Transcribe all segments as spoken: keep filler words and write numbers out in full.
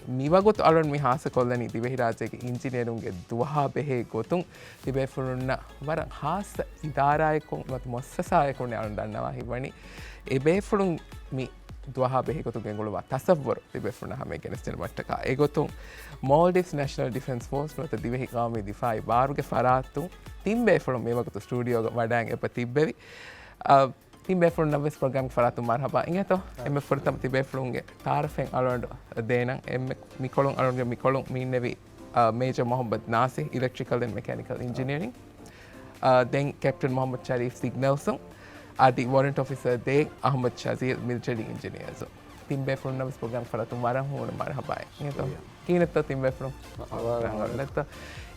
މިވަގުތު އަޅުން މި ހާއްސަކޮށްލަނީ ދިވެހިރާއްޖޭގެ އިންޖިނިއަރުންގެ ދުވަހާ ބެހޭ ގޮތުން ތިބޭފުޅުންނަށް ވަރަށް ހާއްސަ އިދާރާއަކުން ނުވަތަ މުއައްސަސާއަކުން އަޅުން ދަންނަވާ ހިތްވަނީ. އެބޭފުޅުން މި ދުވަހާ ބެހޭ ގޮތުން ގެންގުޅުވާ ތަސައްވަރު ތިބޭފުޅުންނަށް ހަމައަށް ގެނެސްދިނުމަށްޓަކާ. އެގޮތުން މޯލްޑިވްސް ނޭޝަނަލް ޑިފެންސް ފޯސް ނުވަތަ ދިވެހި ގައުމީ ދިފާއީ ބާރުގެ ފަރާތުން ތިން ބޭފުޅުން މިވަގުތު ސްޓޫޑިއޯގަ ވަޑައިގެން އެބަ ތިއްބެވި. އަ، ތިން ބޭފުޅުންނަށްވެސް ޕްރޮގްރާމްގެ ފަރާތުން މަރުހަބާ އިނގޭތޯ. އެންމެ ފުރަތަމަ ތިބޭފުޅުންގެ ތައާރަފެއް އަޅުގަނޑު ދޭނަން. އެންމެ މިކޮޅުން އަޅުގަނޑުގެ މިކޮޅުން މި އިންނެވީ، އަ، މޭޖަރ މުހައްމަދު ނާސިރު، އިލެކްޓްރިކަލް އެންޑް މެކޭނިކަލް އިންޖިނިއަރިން. އަ، ދެން ކެޕްޓަން މުހައްމަދު ޝަރީފް، ސިގްނަލްސުން. އަދި ވޮރެންޓް އޮފިސަރ ދޭއް، އަޙްމަދު ޝަޒީލް، މިލިޓަރީ އިންޖިނިއަރސުން. ތިން ބޭފުޅުންނަށްވެސް ޕްރޮގްރާމް ފަރާތުން ވަރަށް ހޫނު މަރުހަބާއެއް. އިނގޭތޯ؟ ކިހިނެއްތޯ ތިން ބޭފުޅުން؟ ވަރަށް ރަނގަޅު ނެތްތޯ؟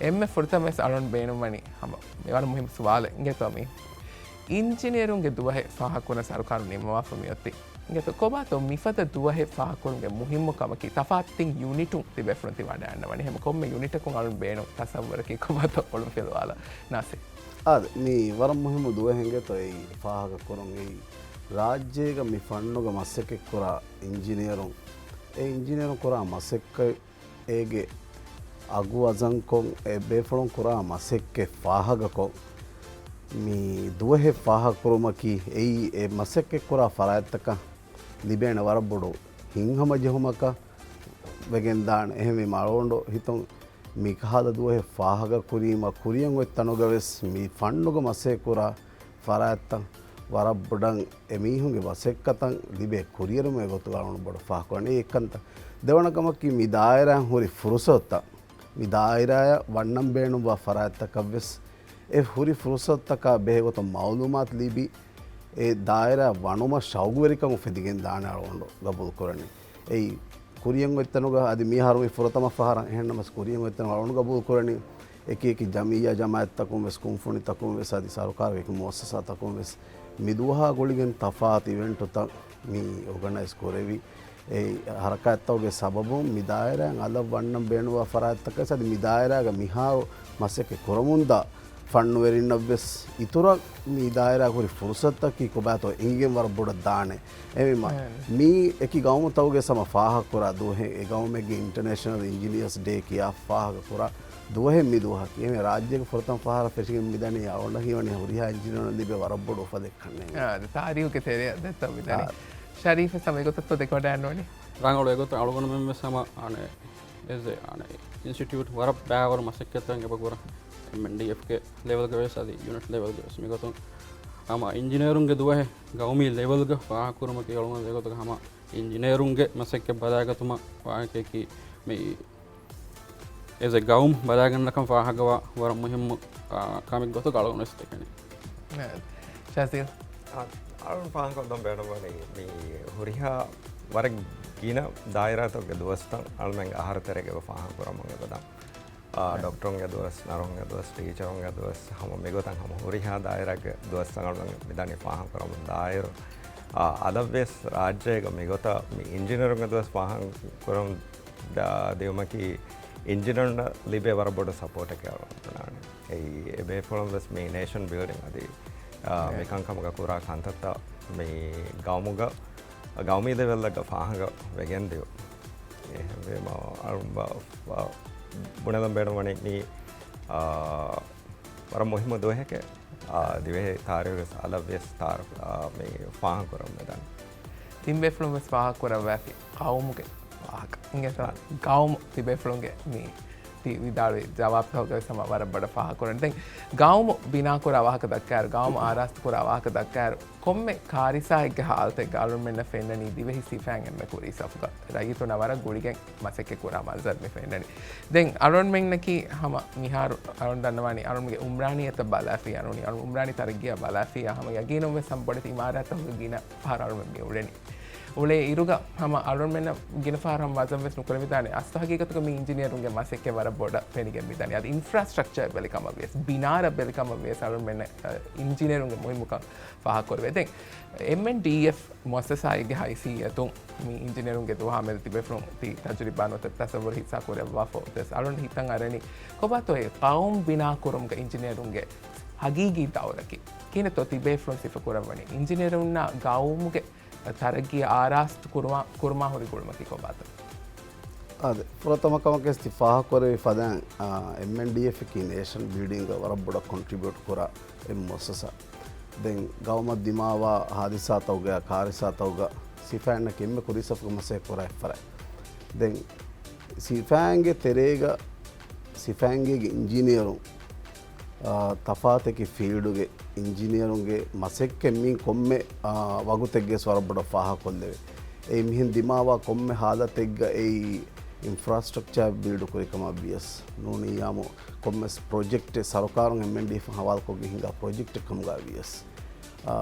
އެންމެ ފުރަތަމަވެސް އަޅުން ބޭނުންވަނީ ހަމަ މި ވަރަށް މުހިއްމު ސުވާލެއް. އިނގޭތޯ މީ؟ އިންޖިނިއަރުންގެ ދުވަހެއް ފާހަގަކުރަން ސަރުކާރުން ނިންމަވާފަ މިއޮތީ. އިނގޭތޯ ކޮބާތޯ މިފަދަ ދުވަހެއް ފާހަގަކުރުމުގެ މުހިއްމުކަމަކީ؟ ތަފާތު ތިން ޔުނިޓުން ތިބޭފުޅުން ތި ވަޑައިގަންނަވަނީ. ހަމަ ކޮންމެ ޔުނިޓަކުން އަޅުން ބޭނުން ތަސައްވަރަކީ ކޮބާތޯ އޮޅުންފިލުވާލަން. ނާސިރު. އާދެ، މީ ވަރަށް މުހިއްމު ދުވަހެއް އިނގޭތޯ އެއީ ފާހަގަކުރުން. އެއީ ރާއްޖޭގަ މި ފަންނުގަ މަސައްކަތްކުރާ އިންޖިނިއަރުން، އެ އިންޖިނިއަރުން ކުރާ މަސައްކަތް އޭގެ އަގު ވަޒަންކޮށް، އެ ބޭފުޅުން ކުރާ މަސައްކަތް ފާހަގަކޮށް، މި ދުވަހެއް ފާހަގަކުރުމަކީ، އެއީ އެ މަސައްކަތްކުރާ ފަރާތްތަކަށް ލިބޭނެ ވަރަށް ބޮޑު ހިތްހަމަޖެހުމަކަށް ވެގެންދާނެ. އެހެންވީމަ އަޅުގަނޑު ހިތުން މިކަހަލަ ދުވަހެއް ފާހަގަކުރީމަ، ކުރިއަށް އޮތް ތަނުގަވެސް މި ފަންނުގަ މަސައްކަތްކުރާ ފަރާތްތައް ވަރަށް ބޮޑަށް އެމީހުންގެ މަސައްކަތަށް ލިބޭ ކުރިއެރުމެއް ގޮތުގަ އަޅުގަނޑު ބޮޑަށް ފާހަގަކުރަނީ. އެއްކަންތައް. ދެވަނަ ކަމަކީ، މި ދާއިރާއިން ހުރި ފުރުސަތުތައް، މި ދާއިރާއަށް ވަންނަން ބޭނުންވާ ފަރާތްތަކަށްވެސް އެ ހުރި ފުރުސަތުތަކާ ބެހޭގޮތުން މައުލޫމާތު ލިބި، އެ ދާއިރާއަށް ވަނުމަށް ޝައުގުވެރިކަން އުފެދިގެން ދާނެ އަޅުގަނޑު ގަބޫލުކުރަނީ. އެއީ ކުރިއަށް އޮތްތަނުގަ އަދި މިހާރު މި ފުރަތަމަ ފަހަރަށް. އެހެންނަމަސް ކުރިއަށް އޮތްތަނުގަ އަޅުގަނޑު ގަބޫލުކުރަނީ، އެކި އެކި ޖަމިއްޔާ ޖަމާއަތްތަކުން ވެސް، ކުންފުނިތަކުން ވެސް، އަދި ސަރުކާރުގެ އެކި މުއައްސަސާތަކުން ވެސް މި ދުވަހާ ގުޅިގެން ތަފާތު އިވެންޓުތައް މި އޯގަނައިޒް ކުރެވި. އެ ހަރަކާތްތަކުގެ ސަބަބުން މި ދާއިރާއިން އަލަށް ވަންނަން ބޭނުންވާ ފަރާތްތަކަށް އަދި މި ދާއިރާގަ މިހާރު މަސައްކަތް ކުރަމުންދާ ފަންނުވެރިންނަށްވެސް އިތުރަށް މި ދާއިރާ ހުރި ފުރުސަތަކީ ކޮބާތޯ އެނގިގެން ވަރަށް ބޮޑަށް ދާނެ. އެހެންވީމަ، މި އެކި ގައުމުތަކުގެ ހަމަ ފާހަގަކުރާ ދުވަހެއް، އެ ގައުމެއްގެ އިންޓަރނޭޝަނަލް އިންޖިނިއަރސް ޑޭ ކިޔާ ފާހަގަކުރާ ދުވަހެއް މި ދުވަހަކީ. އެހެން ރާއްޖޭގެ ފުރަތަމަ ފަހަރަށް ފެށިގެން މިދަނީ އަޅުގަނޑަށް ހީވަނީ ހުރިހާ އިންޖިނިއަރުންނަށް ލިބޭ ވަރަށް ބޮޑު އުފަލެއް ކަންނޭނގެ. އާ، އަދި ތާރީހުގެ ތެރެއަށް ދެއްތޯ މިދަނީ. އާ. ޝަރީފް ވެސް ހަމަ އެގޮތަށްތޯ ދެކެވަޑައިގަންނަވަނީ؟ ރަނގަޅު އެގޮތަށް އަޅުގަނޑުމެން ވެސް ހަމަ އަނެއް އެޒް އެ އަނެއް އިންސްޓިޓިއުޓް ވަރަށް ބައިވަރު މަސައްކަތްތައް އެބަ ކުރަން. އެމްއެންޑީއެފްގެ ލެވެލްގަ ވެސް އަދި ޔުނިޓް ލެވެލްގަ ވެސް މިގޮތުން ހަމަ އިންޖިނިއަރުންގެ ދުވަހެއް ގައުމީ ލެވެލްގަ ފާހަގަކުރުމަކީ އަޅުގަނޑު އެގޮތުގަ ހަމަ އިންޖިނިއަރުންގެ މަސައްކަތް ބަލާގަތުމަށް ވާހަކައަކީ މި އެޒް އެ ގައުމު ބަލާގަންނަކަން ފާހަގަވާ ވަރަށް މުހިއްމު، އާ، ކަމެއް ގޮތުގަ އަޅުގަނޑު ވެސް ދެކެނީ. ޝަޒީލް. އާ، އަޅުން ފާހަގަކޮށްލަން ބޭނުންވަނީ މި ހުރިހާ ވަރަށް ގިނަ ދާއިރާތަކުގެ ދުވަސްތައް އަޅުމެން އަހަރު ތެރޭގަ ފާހަގަކުރަމުން އެބަދާ. އާ، ޑޮކްޓަރުންގެ ދުވަސް، ނަރުންގެ ދުވަސް، ޓީޗަރުންގެ ދުވަސް، ހަމަ މިގޮތަށް ހަމަ ހުރިހާ ދާއިރާގެ ދުވަސްތައް އަޅުމެން މިދަނީ ފާހަގަކުރަމުން ދާއިރު. އާ، އަލަށްވެސް ރާއްޖޭގަ މިގޮތަށް މި އިންޖިނިއަރުންގެ ދުވަސް ފާހަގަކުރަމުން ދ-، ދިއުމަކީ އިންޖިނިއަރުންނަށް ލިބޭ ވަރަށް ބޮޑު ސަޕޯޓެކޭ އަޅުގަނޑު ބުނާނެ. އެއީ އެބޭފުޅުން ވެސް މި ނޭޝަން ބިލްޑިން އަދި، އާ، މި ކަންކަމުގަ ކުރާ ކަންތައްތައް މި ގައުމުގަ، ގައުމީ ލެވެލްއަށް ފާހަގަ ވެގެން ދިޔުން. އެހެންވީމަ، އަޅު-، ބ-، ބުނެލަން ބޭނުންވަނީ މި، އާ، ވަރަށް މުހިއްމު ދުވަހެކޭ. އާ، ދިވެހި ތާރީހުގެ އަލަށްވިޔަސް ތާރ-، އާ، މި ފާހަގަކުރަމުން މިދަނީ. ތިން ބޭފުޅުން ވެސް ފާހަގަކުރައްވާފި ގައުމުގެ ވާހަކަ. އިނގޭތޯ؟ ގައުމު ތިބޭފުޅުންގެ މި ތި ވިދާޅުވި ޖަވާބުތަކުގައި ވެސް ހަމަ ވަރަށް ބޮޑަށް ފާހަގަކުރަން. ދެން ގައުމު ބިނާކުރާ ވާހަކަ ދައްކާއިރު، ގައުމު އާރާސްތުކުރާ ވާހަކަ ދައްކާއިރު، ކޮންމެ ކާރިސާއެއްގެ ހާލަތެއްގަ އަޅުންމެންނަށް ފެންނަނީ ދިވެހި ސިފައިން އެންމެ ކުރީ ސަފުގަ ރައްޔިތުންނާ ވަރަށް ގުޅިގެން މަސައްކަތް ކުރާ މަންޒަރު މި ފެންނަނީ. ދެން އަޅުންމެންނަކީ ހަމަ މިހާރު އަޅުން ދަންނަވާނީ އަޅުންމެންގެ އުމްރާނީއަތަށް ބަލާފި އަންނަނީ، އަޅުން އުމްރާނީ ތަރައްގީއާ ބަލާފިއްޔާ ހަމަ ޔަގީނުން ވެސް ހަމަ ބޮޑެތި އިމާރާތްތަކުގަ ގިނަ ފަހަރު އަޅުންމެން މި އުޅެނީ. އުޅޭ އިރުގަ ހަމަ އަޅުންމެންނަށް ގިނަ ފަހަރު ހަމަ ވަޒަން ވެސް ނުކުރެވިދާނެ. އަސްލު ހަގީގަތުގަ މި އިންޖިނިއަރުންގެ މަސައްކަތް ވަރަށް ބޮޑަށް ފެނިގެން މިދަނީ. އަދި އިންފްރާސްޓްރަކްޗަރ ބެލި ކަމަށް ވިޔަސް، ބިނާރަށް ބެލި ކަމަށް ވިޔަސް އަޅުންމެންނަށް، އަ، އިންޖިނިއަރުންގެ މުހިއްމުކަން ފާހަގަކުރެވޭ. ދެން އެމްއެންޑީއެފް މުއައްސަސާއެއްގެ ހައިސިއްޔަތުން މި އިންޖިނިއަރުންގެ ދުވަހާ މެދު ތިބޭފުޅުން ތި ތަޖުރިބާ ނުވަތަ ތަސައްވަރު ހިއްސާ ކުރައްވާފަ ވެސް އަޅުން ހިތަށް އަރަނީ ކޮބާތޯ އެ ގައުމު ބިނާ ކުރުމުގަ އިންޖިނިއަރުންގެ ހަގީގީ ދައުރަކީ؟ ކިހިނެއްތޯ ތިބޭފުޅުން ސިފަ ކުރައްވަނީ؟ އިންޖިނިއަރުންނާ ގައުމުގެ ތަރައްގީ އާރާސްތު ކުރުމާ، ކުރުމާ ހުރި ގުޅުމަކީ ކޮބާތޯ؟ އާދެ، ފުރަތަމަ ކަމަކަށް ތި ފާހަގަކުރެއްވި ފަދައިން، އާ، އެމްއެންޑީއެފް އަކީ ނޭޝަން ބިލްޑިންގ ވަރަށް ބޮޑަށް ކޮންޓްރިބިއުޓް ކުރާ އެއް މުއައްސަސާ. ދެން ގައުމަށް ދިމާވާ ހާދިސާތަކުގަ، ކާރިސާތަކުގަ ސިފައިންނަކީ އެންމެ ކުރީ ސަފުގެ މަސައްކަތް ކުރާ އެއްފަރާތް. ދެން ސިފައިންގެ ތެރޭގަ ސިފައިންގޭގެ އިންޖިނިއަރުން، އާ، ތަފާތަކި ފީލްޑުގެ އިންޖިނިއަރުންގެ މަސައްކަތް މި ކޮންމެ، އާ، ވަގުތެއްގެސް ވަރަށް ބޮޑަށް ފާހަގަކޮށްލެވޭ. އެއީ މިހެން ދިމާވާ ކޮންމެ ހާލަތެއްގަ އެއީ އިންފްރާސްޓްރަކްޗާ ބިލްޑް ކުރި ކަމަށް ވިޔަސް، ނޫނީ ޔާމު ކޮންމެސް ޕްރޮޖެކްޓެއް ސަރުކާރުން އެމްއެންޑީއެފް ހަވާލުކޮށްގެން ހިނގާ ޕްރޮޖެކްޓެއް ކަމުގަ ވިޔަސް، އާ،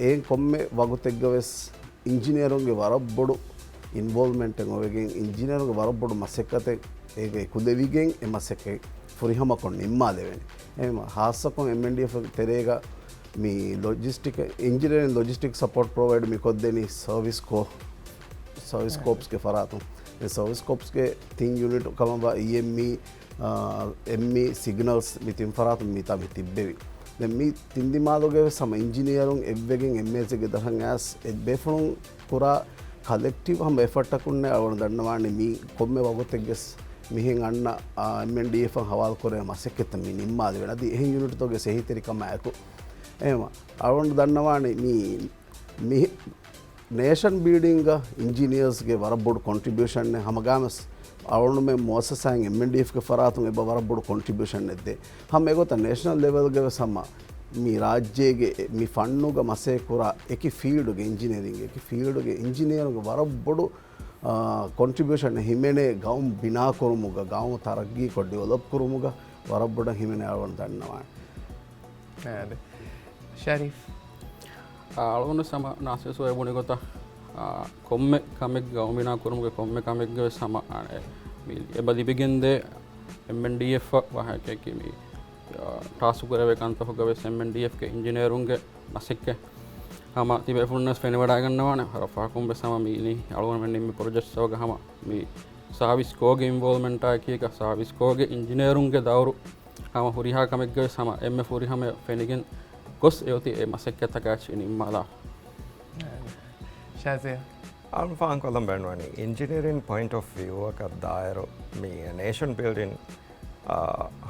އެއިން ކޮންމެ ވަގުތެއްގަވެސް އިންޖިނިއަރުންގެ ވަރަށް ބޮޑު އިންވޯލްވްމަންޓެއް އޮވެގެން، އިންޖިނިއަރުންގެ ވަރަށް ބޮޑު މަސައްކަތެއް އޭގަ އެކުލެވިގެން އެ މަސައްކަތް ފުރިހަމަކޮށް ނިންމާލެވޭނެ. އެހެން ހާއްސަކޮށް އެމްއެންޑީއެފް ތެރޭގަ މި ލޮޖިސްޓިކް، އިންޖިނިއަރިން ލޮޖިސްޓިކް ސަޕޯޓް ޕްރޮވައިޑް މި ކޮށްދެނީ ސަރވިސް ކޯ، ސަރވިސް ކޯޕްސްގެ ފަރާތުން. ދެން ސަރވިސް ކޯޕްސްގެ ތިން ޔުނިޓް ކަމަށްވާ އީއެމްއީ، އާ، އެމްއީ ސިގްނަލްސް މި ތިން ފަރާތުން މިތާ މި ތިއްބެވި. ދެން މި ތިން ދިމާލުގަވެސް ހަމަ އިންޖިނިއަރުން އެއްވެގެން އެމްއޭޒެއްގެ ދަށަށް އައިސް އެ ބޭފުޅުން ކުރާ ކަލެކްޓިވް ހަމަ އެފަޓްއަކުންނޭ އަޅުގަނޑު ދަންނަވާނީ މި ކޮންމެ ވަގުތެއްގެސް މިހެން އަންނަ، އާ، އެމްއެންޑީއެފް އަށް ހަވާލުކުރޭ މަސައްކަތްތައް މި ނިންމާލެވޭނެ. އަދި އެހެން ޔުނިޓްތަކުގެ އެހީތެރިކަމާއެކު. އެހެންވެ، އަޅުގަނޑު ދަންނަވާނީ މި، މި ނޭޝަން ބިލްޑިންގ އިންޖިނިއަރސްގެ ވަރަށް ބޮޑު ކޮންޓްރިބިއުޝަންއެއް ހަމަގާމެސް އަޅުގަނޑުމެން މުއައްސަސާއިން އެމްއެންޑީއެފްގެ ފަރާތުން އެބަ ވަރަށް ބޮޑު ކޮންޓްރިބިއުޝަންއެއް ދޭ. ހަމަ އެގޮތަށް ނޭޝަނަލް ލެވެލްގެ ވެސް ހަމަ މި ރާއްޖޭގެ މި ފަންނުގަ މަސައްކަތް ކުރާ އެކި ފީލްޑުގެ އިންޖިނިއަރިންގ، އެކި ފީލްޑުގެ އިންޖިނިއަރުންގެ ވަރަށް ބޮޑު، އާ، ކޮންޓްރިބިއުޝަން ހިމެނޭ ގައުމު ބިނާކުރުމުގަ، ގައުމު ތަރައްގީކޮށް ޑިވެލޮޕް ކުރުމުގަ ވަރަށް ބޮޑަށް ހިމެނޭ އަޅުގަނޑު ދަންނަވާނެ. އާދެ. ޝަރީފް. އާ، އަޅުގަނޑު ހަމަ ނާސިރު ސޯހެ ބުނި ގޮތަށް، އާ، ކޮންމެ ކަމެއް ގައުމު ބިނާ ކުރުމުގެ ކޮންމެ ކަމެއްގެ ވެސް ހަމަ، އާ، މި އެބަ ލިބިގެންދޭ އެމްއެންޑީއެފް ވާހަކައަކީ މި، އާ، ޓާސްކު ކުރެވޭ ކަންތަކުގަ ވެސް އެމްއެންޑީއެފްގެ އިންޖިނިއަރުންގެ މަސައްކަތް ހަމަ ތިބޭފުޅުންނަށް ފެނިވަޑައިގަންނަވާނެ. ވަރަށް ފަހަކުން ވެސް ހަމަ މި އިނީ އަޅުގަނޑުމެން ނިންމި ޕްރޮޖެކްޓްސްތަކުގަ ހަމަ މި ސާވިސް ކޯގެ އިންވޯލްވްމަންޓާ އެކީގަ ސާވިސް ކޯގެ އިންޖިނިއަރުންގެ ދައުރު ހަމަ ހުރިހާ ކަމެއްގަވެސް ހަމަ އެންމެ ފުރިހަމަޔަށް ފެނިގެން ގޮސް އެއޮތީ އެ މަސައްކަތްތަކާ އެއްޗެއް ނިންމާލާ. ޝާޒިޔާ. އަޅުން ފާހަގަކޮށްލަން ބޭނުންވަނީ އިންޖިނިއަރިން ޕޮއިންޓް އޮފް ވިއުއަކަށް ދާއިރު މި ނޭޝަން ބިލްޑިން، އާ،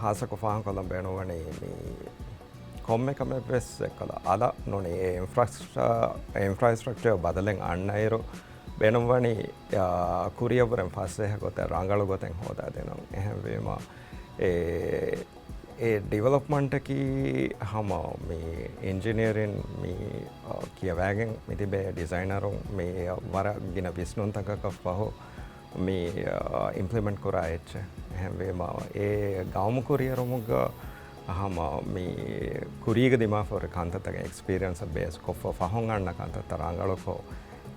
ހާއްސަކޮށް ފާހަގަކޮށްލަން ބޭނުންވަނީ މި ކޮންމެ ކަމެއްވެސް އެއްކަލަ އަލަށް ނޫނީ އެ އިންފްރާސްޓްރ-، އިންފްރާސްޓްރަކްޗަރ ބަދަލެއް އަންނައިރު ބޭނުންވަނީ، އާ، ކުރިއަށްވުރެން ފަސޭހަ ގޮތެއް ރަނގަޅު ގޮތެއް ހޯދާދިނުން. އެހެންވީމަ އެ، އެ ޑިވެލޮޕްމަންޓަކީ ހަމަ މި އިންޖިނިއަރިން މި، އާ، ކިޔަވައިގެން މި ތިބޭ ޑިޒައިނަރުން މި ވަރަށް ގިނަ ވިސްނުންތަކަކަށް ފަހު މި، އާ، އިމްޕްލިމެންޓް ކުރާ އެއްޗެއް. އެހެންވީމަ އެ ގައުމު ކުރިއެރުމުގަ ހަމަ މި ކުރީގަ ދިމާވާ ކަންތައްތަކަށް އެކްސްޕީރިއަންސް ބޭސް ކޮށްފަ ފަހުން އަންނަ ކަންތައްތައް ރަނގަޅުކޮށް،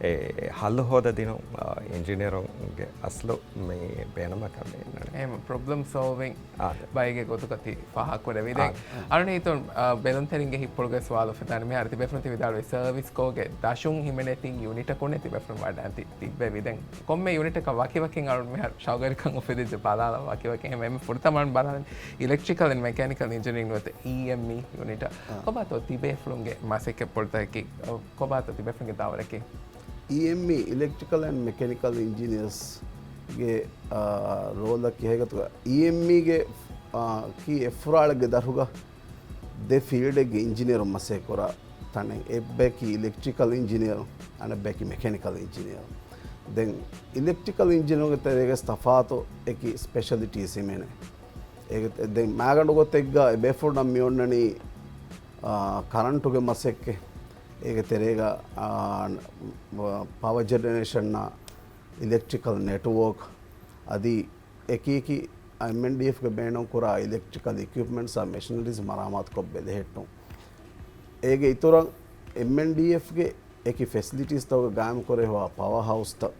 އެ ހައްލު ހޯދަދިނުން، އާ، އިންޖިނިއަރުންގެ އަސްލު މި ބޭނުމަކަށް މި އިންނަނީ. އެހެން ޕްރޮބްލަމް ސޯލްވިން އާދެ. ބައެއްގެ ގޮތުގަ ތި ފާހަގަކުރެއްވި. ދެން އާދެ. އަޅުނީތުން، އާ، ބެލުންތެރިންގެ ހިތްޕުޅުގެ ސުވާލު އުފެދާނެ މިހާރު ތިބޭފުޅުން ތި ވިދާޅުވި ސަރވިސް ކޯގެ ދަށުން ހިމެނޭ ތިން ޔުނިޓަކުންނޭ ތިބޭފުޅުން ވަޑައިގެން ތި-، ތިއްބެވި. ދެން ކޮންމެ ޔުނިޓަކަށް ވަކިވަކިން އަޅުން މިހާރު ޝައުގުވެރިކަން އުފެދިއްޖެ ބަލާލަން ވަކިވަކި. އެހެން އެންމެ ފުރަތަމަ ބަލާލަން އިލެކްޓްރިކަލް އެންޑް މެކެނިކަލް އިންޖިނިއަރިން ނުވަތަ އީއެމްއީ ޔުނިޓަށް. އާ. ކޮބާތޯ ތިބޭފުޅުންގެ މަސައްކަތްޕުޅުތަކަކީ؟ ކޮބާތޯ ތިބޭފުޅުންގެ ދައުރަކީ؟ އީއެމްއީ، އިލެކްޓްރިކަލް އެންޑް މެކެނިކަލް އިންޖިނިއަރސްގެ، އާ، ރޯލަކީ ހަގީގަތުގަ އީއެމްއީގެ، އާ، ކީ އެއްފުރާޅެއްގެ ދަށުގަ ދެ ފީލްޑެއްގެ އިންޖިނިއަރުން މަސައްކަތް ކުރާ ތަނެއް. އެއްބަޔަކީ އިލެކްޓްރިކަލް އިންޖިނިއަރު، އަނެއްބަޔަކީ މެކެނިކަލް އިންޖިނިއަރު. ދެން އިލެކްޓްރިކަލް އިންޖިނިއަރުގެ ތެރޭގަ ތަފާތު އެކި ސްޕެޝަލިޓީސް ހިމެނޭ. އޭގެ ދެން މާގަނޑު ގޮތެއްގަ އެ ބޭފުޅުންނަށް މި އޮންނަނީ، އާ، ކަރަންޓުގެ މަސައްކަތް. އޭގެ ތެރޭގަ، އާ، ޕަވަ ޖެނެރޭޝަންއާ، އިލެކްޓްރިކަލް ނެޓްވޯކް އަދި އެކިއެކި އެމްއެންޑީއެފްގެ ބޭނުންކުރާ އިލެކްޓްރިކަލް އިކްއިޕްމަންޓްސްއާ މެޝިނަރީސް މަރާމާތުކޮށް ބެލެހެއްޓުން. އޭގެ އިތުރަށް އެމްއެންޑީއެފްގެ އެކި ފެސިލިޓީސްތަކުގަ ގާއިމްކުރެވިފައިވާ ޕަވަރ ހައުސްތައް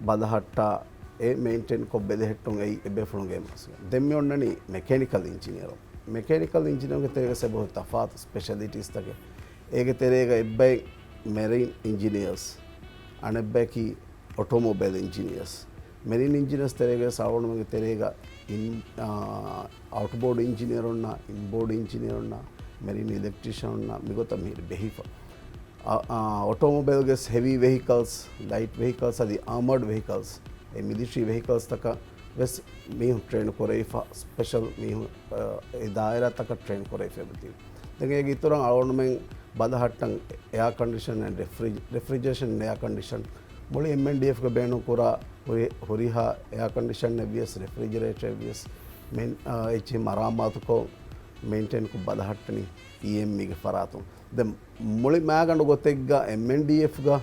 ބަލަހައްޓާ އެ މެއިންޓެންކޮށް ބެލެހެއްޓުން އެއީ އެބޭފުޅުންގެ މަސައްކަތް. ދެން މި އޮންނަނީ މެކެނިކަލް އިންޖިނިއަރު. މެކެނިކަލް އިންޖިނިއަރުގެ ތެރޭގަ އެބަހުރި ތަފާތު ސްޕެޝަލިޓީސްތަކެއް. އޭގެ ތެރޭގަ އެއްބައި މެރިން އިންޖިނިއަރސް، އަނެއްބަޔަކީ އޮޓޯމޮބައިލް އިންޖިނިއަރސް. މެރިން އިންޖިނިއަރސް ތެރޭގަ އަޅުގަނޑުމެންގެ ތެރޭގަ އިން-، އާ، އައުޓްބޯޑް އިންޖިނިއަރުންނާ، އިންބޯޑް އިންޖިނިއަރުންނާ، މެރިން އިލެކްޓްރިޝަނުންނާ މިގޮތަށް މިހިރި ބެހިފަ. އަ-، އާ، އޮޓޯމޮބައިލްގެ ހެވީ ވެހިކަލްސް، ލައިޓް ވެހިކަލްސް އަދި އާމަޑް ވެހިކަލްސް އެ މިލިޓަރީ ވެހިކަލްސްތަކަށް ވެސް މީހުން ޓްރޭން ކުރެވިފަ، ސްޕެޝަލް މީހުން، އަ، އެ ދާއިރާތަކަށް ޓްރޭން ކުރެވިފަ އެބަތީ. ދެން އޭގެ އިތުރަށް އަޅުގަނޑުމެން ބަލަހައްޓަން އެއާ ކޮންޑިޝަން އެންޑް ރެފްރި-، ރެފްރިޖަރޭޝަން އެއާ ކޮންޑިޝަން. މުޅި އެމްއެންޑީއެފްގެ ބޭނުން ކުރާ ހުރި-، ހުރިހާ އެއާ ކޮންޑިޝަނެއް ވިޔަސް، ރެފްރިޖަރޭޓަރެއް ވިޔަސް، މެން-، އާ، އެއްޗެހި މަރާމާތުކޮށް، މެއިންޓެއިންކޮށް ބަލަހައްޓަނީ އީއެމްއީގެ ފަރާތުން. ދެން މުޅި މާގަނޑު ގޮތެއްގަ އެމްއެންޑީއެފްގަ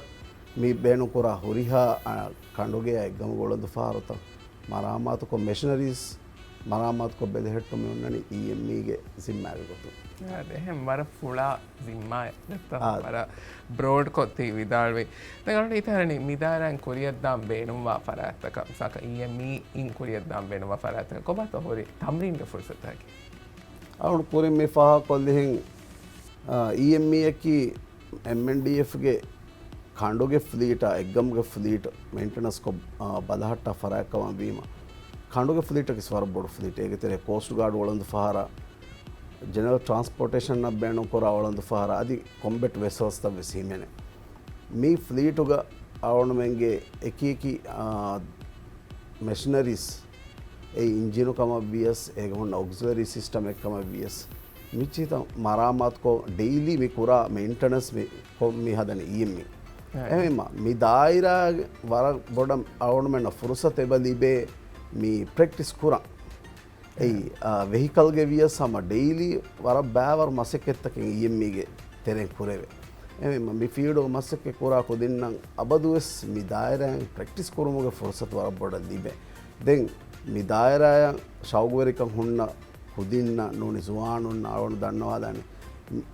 މި ބޭނުންކުރާ ހުރިހާ، އާ، ކަނޑުގެ އެއްގަމުގެ އުޅަނދު ފަހަރުތައް މަރާމާތުކޮށް، މެޝިނަރީސް މަރާމާތުކޮށް ބެލެހެއްޓުމި އޮންނަނީ އީއެމްއީގެ ޒިންމާގެ ގޮތުން. އާދެ، އެހެން ވަރަށް ފުޅާ ޒިންމާއެއް ނެތްތަ؟ އާދެ. ވަރަށް ބްރޯޑްކޮށް ތި ވިދާޅުވި. ދެން އަޅުގަނޑު ހިތަށް އަރަނީ މި ދާއިރާއިން ކުރިއަށްދާން ބޭނުންވާ ފަރާތްތަކަށް، މިސާލަކަށް އީއެމްއީ އިން ކުރިއަށްދާން ބޭނުންވާ ފަރާތްތަކަށް ކޮބާތޯ ހުރި ތަމްރީންގެ ފުރުސަތާކީ؟ އަޅުގަނޑު ކުރިން މި ފާހަގަކޮށްލިހެން، އާ، އީއެމްއީއަކީ އެމްއެންޑީއެފްގެ ކަނޑުގެ ފްލީޓާ އެއްގަމުގެ ފްލީޓް މެއިންޓެނަންސްކޮށް، އާ، ބަލަހައްޓާ ފަރާތްކަމަށް ވީމަ، ކަނޑުގެ ފްލީޓަކީ ވަރަށް ބޮޑު ފްލީޓެއް. އޭގެ ތެރޭ ކޯސްޓް ގާޑް އުޅަނދު ފަހަރާ، ޖެނެރަލް ޓްރާންސްޕޯޓޭޝަންއަށް ބޭނުންކުރާ އުޅަނދު ފަހަރާ، އަދި ކޮމްބެޓް ވެސަލްސްތައް ވެސް ހިމެނޭ. މި ފްލީޓުގަ އަޅުގަނޑުމެންގެ އެކި އެކި، އާ، މެޝިނަރީސް، އެ އިންޖިނު ކަމަށް ވިޔަސް، އޭގެ ހުންނަ އޮގްޒިލަރީ ސިސްޓަމެއް ކަމަށް ވިޔަސް، މި ޗިތައް މަރާމާތުކޮށް، ޑެއިލީ މި ކުރާ މެއިންޓެނަންސް މި ކޮށް މި ހަދަނީ އީއެމްއީ. އެހެންވީމަ، މި ދާއިރާގެ ވަރަށް ބޮޑަށް އަޅުގަނޑުމެންނަށް ފުރުސަތު އެބަ ލިބޭ މި ޕްރެކްޓިސް ކުރަން. އެއީ، އާ، ވެހިކަލްގެ ވިޔަސް ހަމަ ޑެއިލީ ވަރަށް ބައިވަރު މަސައްކަތްތަކެއް އީއެމްއީގެ ތެރެއިން ކުރެވޭ. އެހެންވީމަ، މި ފީލްޑުގަ މަސައްކަތް ކުރާ ކުދިންނަށް އަބަދުވެސް މި ދާއިރާއިން ޕްރެކްޓިސް ކުރުމުގެ ފުރުސަތު ވަރަށް ބޮޑަށް ލިބޭ. ދެން މި ދާއިރާއަށް ޝައުގުވެރިކަން ހުންނަ ކުދިންނަށް ނޫނީ ޒުވާނުންނަށް އަޅުގަނޑު ދަންނަވާލާނެ،